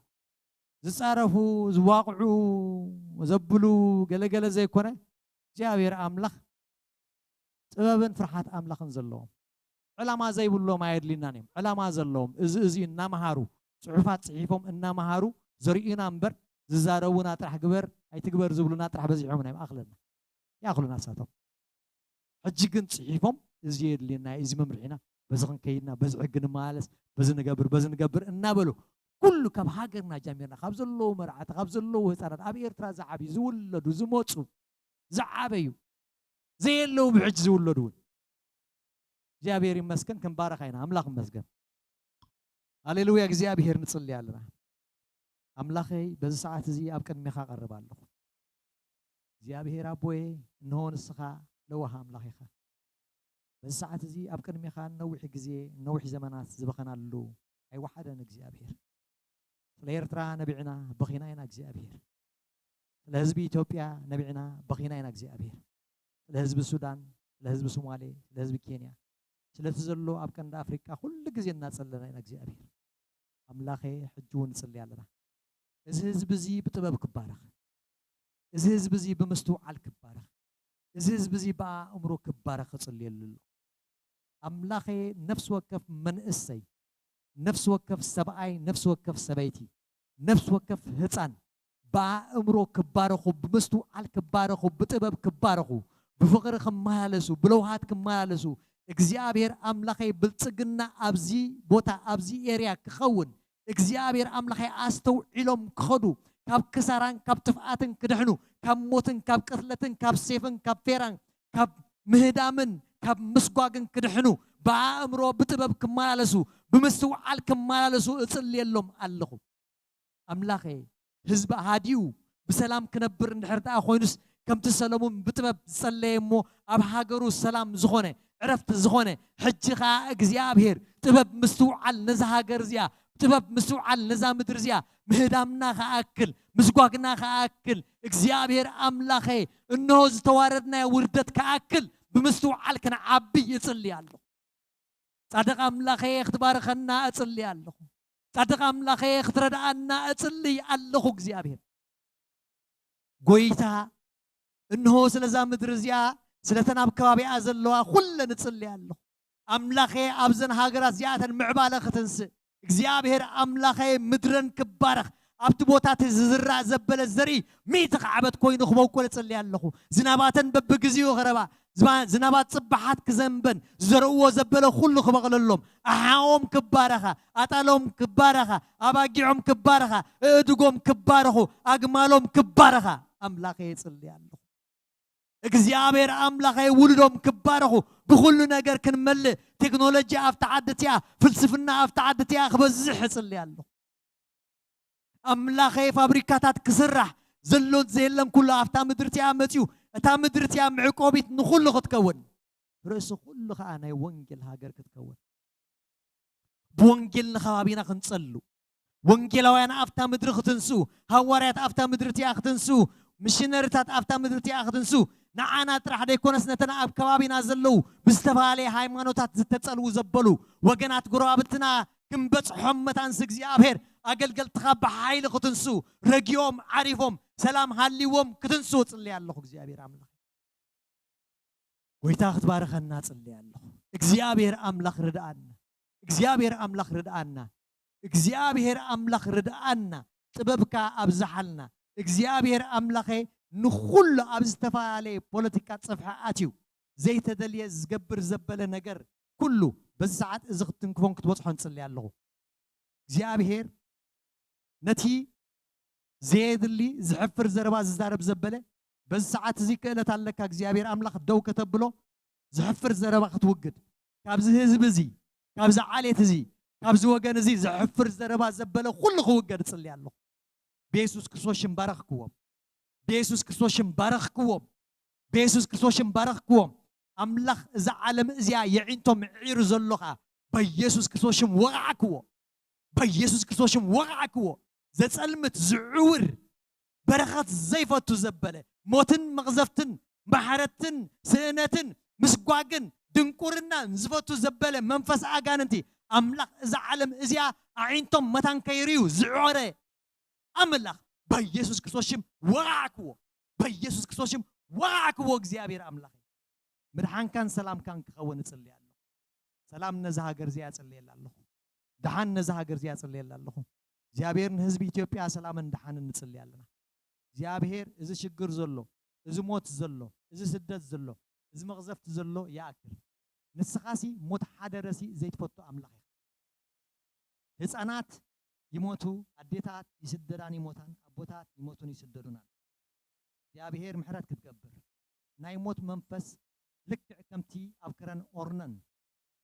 ዝጻረፉ፣ ዝዋቕዑ፣ ዘብሉ፣ ገለገለ ዘይኮነ እግዚኣብሔር ኣምላኽ ጥበብን ፍርሓት ኣምላኽን ዘለዎም፣ ዕላማ ዘይብሎም ኣየድልናን እዮም። ዕላማ ዘለዎም፣ እዚ እዚ እናመሃሩ፣ ጽሑፋት ጽሒፎም እናመሃሩ ዘርእዩና እምበር፣ ዝዛረቡና ጥራሕ ግበር ኣይትግበር ዝብሉና ጥራሕ በዚሖም ናይ ማእኽለና። ይኣኽሉና እሳቶም። ሕጂ ግን ጽሒፎም፣ እዚ የድልየና፣ እዚ መምርሒና፣ በዚ ክንከይድና፣ በዚ ሕጊ ንመላለስ፣ በዚ ንገብር፣ በዚ ንገብር እናበሉ፣ ኩሉ ካብ ሃገርና ጀሚርና፣ ካብ ዘለዉ መርዓቲ፣ ካብ ዘለዉ ህጻናት፣ ኣብ ኤርትራ ዝዓብዩ፣ ዝውለዱ፣ ዝመጹ፣ ዝዓበዩ፣ ዘየለዉ ብሕጂ ዝውለዱ እውን። እግዚኣብሔር ይመስገን፣ ክንባረኻ ኢና። ኣምላኽ ይመስገን። ሃሌሉያ፣ እግዚኣብሔር ንጽሊ ኣለና። ኣምላኸይ፣ በዚ ሰዓት እዚ ኣብ ቅድሜኻ እቐርብ ኣለኹ። እግዚኣብሔር ኣቦየ፣ እንሆ ንስኻ ለዋህ ኣምላኽ ኢኻ። በዚ ሰዓት እዚ ኣብ ቅድሜኻ ነዊሕ ግዜ፣ ነዊሕ ዘመናት ዝበኸናሉ ኣይወሓደን እግዚኣብሔር። ስለ ኤርትራ ነቢዕና በኺና ኢና እግዚኣብሔር። ስለ ህዝቢ ኢትዮጵያ ነቢዕና በኺና ኢና እግዚኣብሔር። ስለ ህዝቢ ሱዳን፣ ስለ ህዝቢ ሶማሌ፣ ስለ ህዝቢ ኬንያ፣ ስለቲ ዘሎ ኣብ ቀንዲ ኣፍሪቃ ኩሉ ግዜ እናጸለና ኢና እግዚኣብሔር። ኣምላኸ፣ ሕጂ እውን ንጽሊ ኣለና። እዚ ህዝቢ እዚ ብጥበብ ክባረኽ፣ እዚ ህዝቢ እዚ ብምስትውዓል ክባረኽ፣ እዚ ህዝቢ እዚ ብኣእምሮ ክባረኽ ክጽልየሉ ኣሎ። ኣምላኸ፣ ነፍሲ ወከፍ መንእሰይ፣ ነፍሲ ወከፍ ሰብኣይ፣ ነፍሲ ወከፍ ሰበይቲ፣ ነፍሲ ወከፍ ህፃን ብኣእምሮ ክባረኹ፣ ብምስትውዓል ክባረኹ፣ ብጥበብ ክባረኹ፣ ብፍቕሪ ክመላለሱ፣ ብለውሃት ክመላለሱ፣ እግዚኣብሔር ኣምላኸይ ብልጽግና ኣብዚ ቦታ፣ ኣብዚ ኤርያ ክኸውን፣ እግዚኣብሔር ኣምላኸይ ኣስተውዒሎም ክኸዱ፣ ካብ ክሳራን ካብ ጥፍኣትን ክድሕኑ፣ ካብ ሞትን ካብ ቅትለትን ካብ ሴፍን ካብ ፌራን ካብ ምህዳምን ካብ ምስጓግን ክድሕኑ፣ ብኣእምሮ ብጥበብ ክመላለሱ፣ ብምስትውዓል ክመላለሱ እጽልየሎም ኣለኹ። ኣምላኸ ህዝቢ ሃዲኡ ብሰላም ክነብር እንድሕር ደኣ ኮይኑስ፣ ከምቲ ሰለሙን ብጥበብ ዝጸለየ እሞ ኣብ ሃገሩ ሰላም ዝኾነ፣ ዕረፍቲ ዝኾነ፣ ሕጂ ኸኣ እግዚኣብሔር ጥበብ ምስትውዓል ነዛ ሃገር እዚኣ፣ ጥበብ ምስትውዓል ነዛ ምድሪ እዚኣ፣ ምህዳምና ከኣክል፣ ምስጓግና ከኣክል፣ እግዚኣብሔር ኣምላኸ እንሆ ዝተዋረድናዮ ውርደት ከኣክል ብምስትውዓል ክንዓቢ ይጽሊ ኣለኹ። ጻድቕ ኣምላኸየ ክትባርኸና እጽሊ ኣለኹ። ጻድቕ ኣምላኸየ ክትረድኣና እጽሊ ኣለኹ። እግዚኣብሔር ጎይታ፣ እንሆ ስለዛ ምድሪ እዚኣ፣ ስለተን ኣብ ከባቢኣ ዘለዋ ኩለን እጽሊ ኣለኹ። ኣምላኸየ ኣብዘን ሃገራት እዚኣተን ምዕባለ ክትንስእ፣ እግዚኣብሔር ኣምላኸየ ምድረን ክባረኽ፣ ኣብቲ ቦታ እቲ ዝዝራእ ዘበለ ዘርኢ ሚእቲ ከዓበት ኮይኑ ክበቁል እጽሊ ኣለኹ። ዝናባተን በብግዜኡ ክረባ፣ ዝባ- ዝናባት ጽባሓት ክዘንበን፣ ዝዘርእዎ ዘበለ ኩሉ ክበቕለሎም፣ ኣሓኦም ክባረኻ፣ ኣጣሎም ክባረኻ፣ ኣባጊዖም ክባረኻ፣ እእድጎም ክባረኹ፣ ኣግማሎም ክባረኻ ኣምላኸ የጽሊ ኣለኹ። እግዚኣብሔር ኣምላኸ ውሉዶም ክባረኹ፣ ብኹሉ ነገር ክንመልእ፣ ቴክኖሎጂ ኣብታ ዓዲ እቲኣ፣ ፍልስፍና ኣብታ ዓዲ እቲኣ ክበዝሕ እጽሊ ኣለኹ። ኣምላኸይ ፋብሪካታት ክስራሕ፣ ዘሎን ዘየለን ኩሉ ኣብታ ምድሪ እቲኣ መጺኡ፣ እታ ምድሪ እቲኣ መዕቆቢት ንኹሉ ክትከውን፣ ርእሲ ኩሉ ኸኣ ናይ ወንጌል ሃገር ክትከውን፣ ብወንጌል ንኸባቢና ክንጸሉ፣ ወንጌላውያን ኣብታ ምድሪ ክትንስኡ፣ ሃዋርያት ኣብታ ምድሪ እቲኣ ክትንስኡ፣ ሚሽነሪታት ኣብታ ምድሪ እቲኣ ክትንስኡ፣ ንዓና ጥራሕ ደይኮነስ ነተን ኣብ ከባቢና ዘለዉ ብዝተፈላለየ ሃይማኖታት ዝተጸልዉ ዘበሉ ወገናት ጎረባብትና ክንበጽሖም መታንስ እግዚኣብሔር ኣገልገልትኻ ብሓይሊ ክትንስኡ፣ ረጊኦም ዓሪፎም ሰላም ሃልይዎም ክትንስኡ እጽሊ ኣለኹ እግዚኣብሔር ኣምላኽ። ጎይታ ክትባርኸና እጽሊ ኣለኹ። እግዚኣብሔር ኣምላኽ ርድኣና። እግዚኣብሔር ኣምላኽ ርድኣና። እግዚኣብሔር ኣምላኽ ርድኣና። ጥበብካ ኣብዝሓልና። እግዚኣብሔር ኣምላኸ ንኹሉ ኣብ ዝተፈላለየ ፖለቲካ ጽፍሒ ኣትዩ ዘይተደልየ ዝገብር ዘበለ ነገር ኩሉ በዚ ሰዓት እዚ ክትንክፎን ክትበጽሖን እጽሊ ኣለኹ። እግዚኣብሔር ነቲ ዘየድሊ ዝሕፍር ዘረባ ዝዛረብ ዘበለ በዚ ሰዓት እዚ ክእለት ኣለካ እግዚኣብሔር ኣምላኽ ደው ከተብሎ፣ ዝሕፍር ዘረባ ክትውግድ፣ ካብዚ ህዝቢ እዚ፣ ካብዚ ዓሌት እዚ፣ ካብዚ ወገን እዚ ዝሕፍር ዘረባ ዘበለ ኩሉ ክውገድ እጽሊ ኣለኹ። ብየሱስ ክርስቶስ ሽም ባረኽክዎም። ብየሱስ ክርስቶስ ሽም ባረኽክዎም። ብየሱስ ክርስቶስ ሽም ባረኽክዎም። ኣምላኽ እዛ ዓለም እዚኣ የዒንቶም ዒሩ ዘሎ ኸኣ በየሱስ ክርስቶስ ሽም ወቓዕክዎ። በየሱስ ክርስቶስ ሽም ወቓዕክዎ። ዘጸልምት፣ ዝዕውር፣ በረኸት ዘይፈቱ ዘበለ፣ ሞትን መቕዘፍትን፣ ማሕረትን ስእነትን፣ ምስጓግን ድንቁርናን ዝፈቱ ዘበለ መንፈስ ኣጋንንቲ፣ ኣምላኽ እዛ ዓለም እዚኣ ኣዒንቶም መታን ከይርእዩ ዝዕረ ኣምላኽ በኢየሱስ ክርስቶስ ሽም ወቓዕክዎ። በኢየሱስ ክርስቶስ ሽም ወቓዕክዎ። እግዚኣብሔር ኣምላኽ ምድሓንካን ሰላምካን ክኸውን እጽሊ ኣለኹ። ሰላም ነዛ ሃገር እዚኣ እጽልየላ ኣለኹ። ደሓን ነዛ ሃገር እዚኣ እጽልየላ ኣለኹ። እግዚኣብሔር ንህዝቢ ኢትዮጵያ ሰላምን ደሓንን ንጽሊ ኣለና። እግዚኣብሔር እዚ ሽግር ዘሎ፣ እዚ ሞት ዘሎ፣ እዚ ስደት ዘሎ፣ እዚ መቕዘፍቲ ዘሎ ይኣክል። ንስኻሲ ሞት ሓደረሲ ዘይትፈቱ ኣምላኽ ኢኻ። ህፃናት ይሞቱ፣ ኣዴታት ይስደዳን ይሞታን፣ ኣቦታት ይሞቱን ይስደዱን ኣለዉ። እግዚኣብሔር ምሕረት ክትገብር፣ ናይ ሞት መንፈስ ልክዕ ከምቲ ኣብ ከረን ኦርነን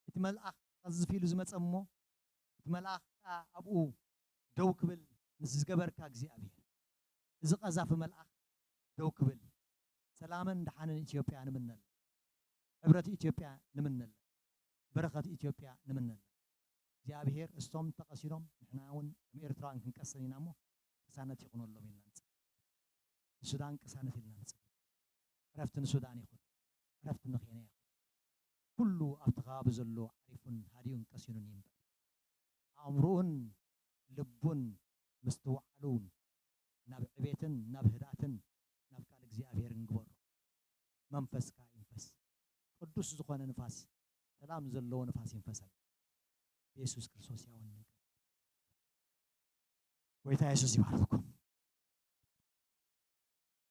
እቲ መልኣኽ ቀዝፍ ኢሉ ዝመጸ እሞ፣ እቲ መልኣኽ ከኣ ኣብኡ ደው ክብል ምስ ዝገበርካ እግዚኣብሔር፣ እዚ ቀዛፊ መልኣኽ ደው ክብል፣ ሰላምን ደሓንን ኢትዮጵያ ንምነላ፣ ሕብረት ኢትዮጵያ ንምነላ፣ በረኸት ኢትዮጵያ ንምነላ። እግዚኣብሔር እስቶም ተቐሲኖም ንሕና እውን ከም ኤርትራውያን ክንቀስን ኢና እሞ ቅሳነት ይኹነሎም ኢልና ንጽሊ። ንሱዳን ቅሳነት ኢልና ንጽሊ። ዕረፍቲ ንሱዳን ይኹን። ዕረፍቲ ንኬንያ ይኹን። ኩሉ ኣብቲ ከባቢ ዘሎ ዓሪፉን ሃዲኡን ቀሲኑን ይንበር። ኣእምሮኡን ልቡን ምስትውዓሉን ናብ ዕቤትን ናብ ህድኣትን ናብ ቃል እግዚኣብሔርን ግበሮ። መንፈስካ ይንፈስ። ቅዱስ ዝኾነ ንፋስ፣ ሰላም ዘለዎ ንፋስ ይንፈሰል። ብየሱስ ክርስቶስ ያወን። ጎይታ የሱስ ይባርክኩም።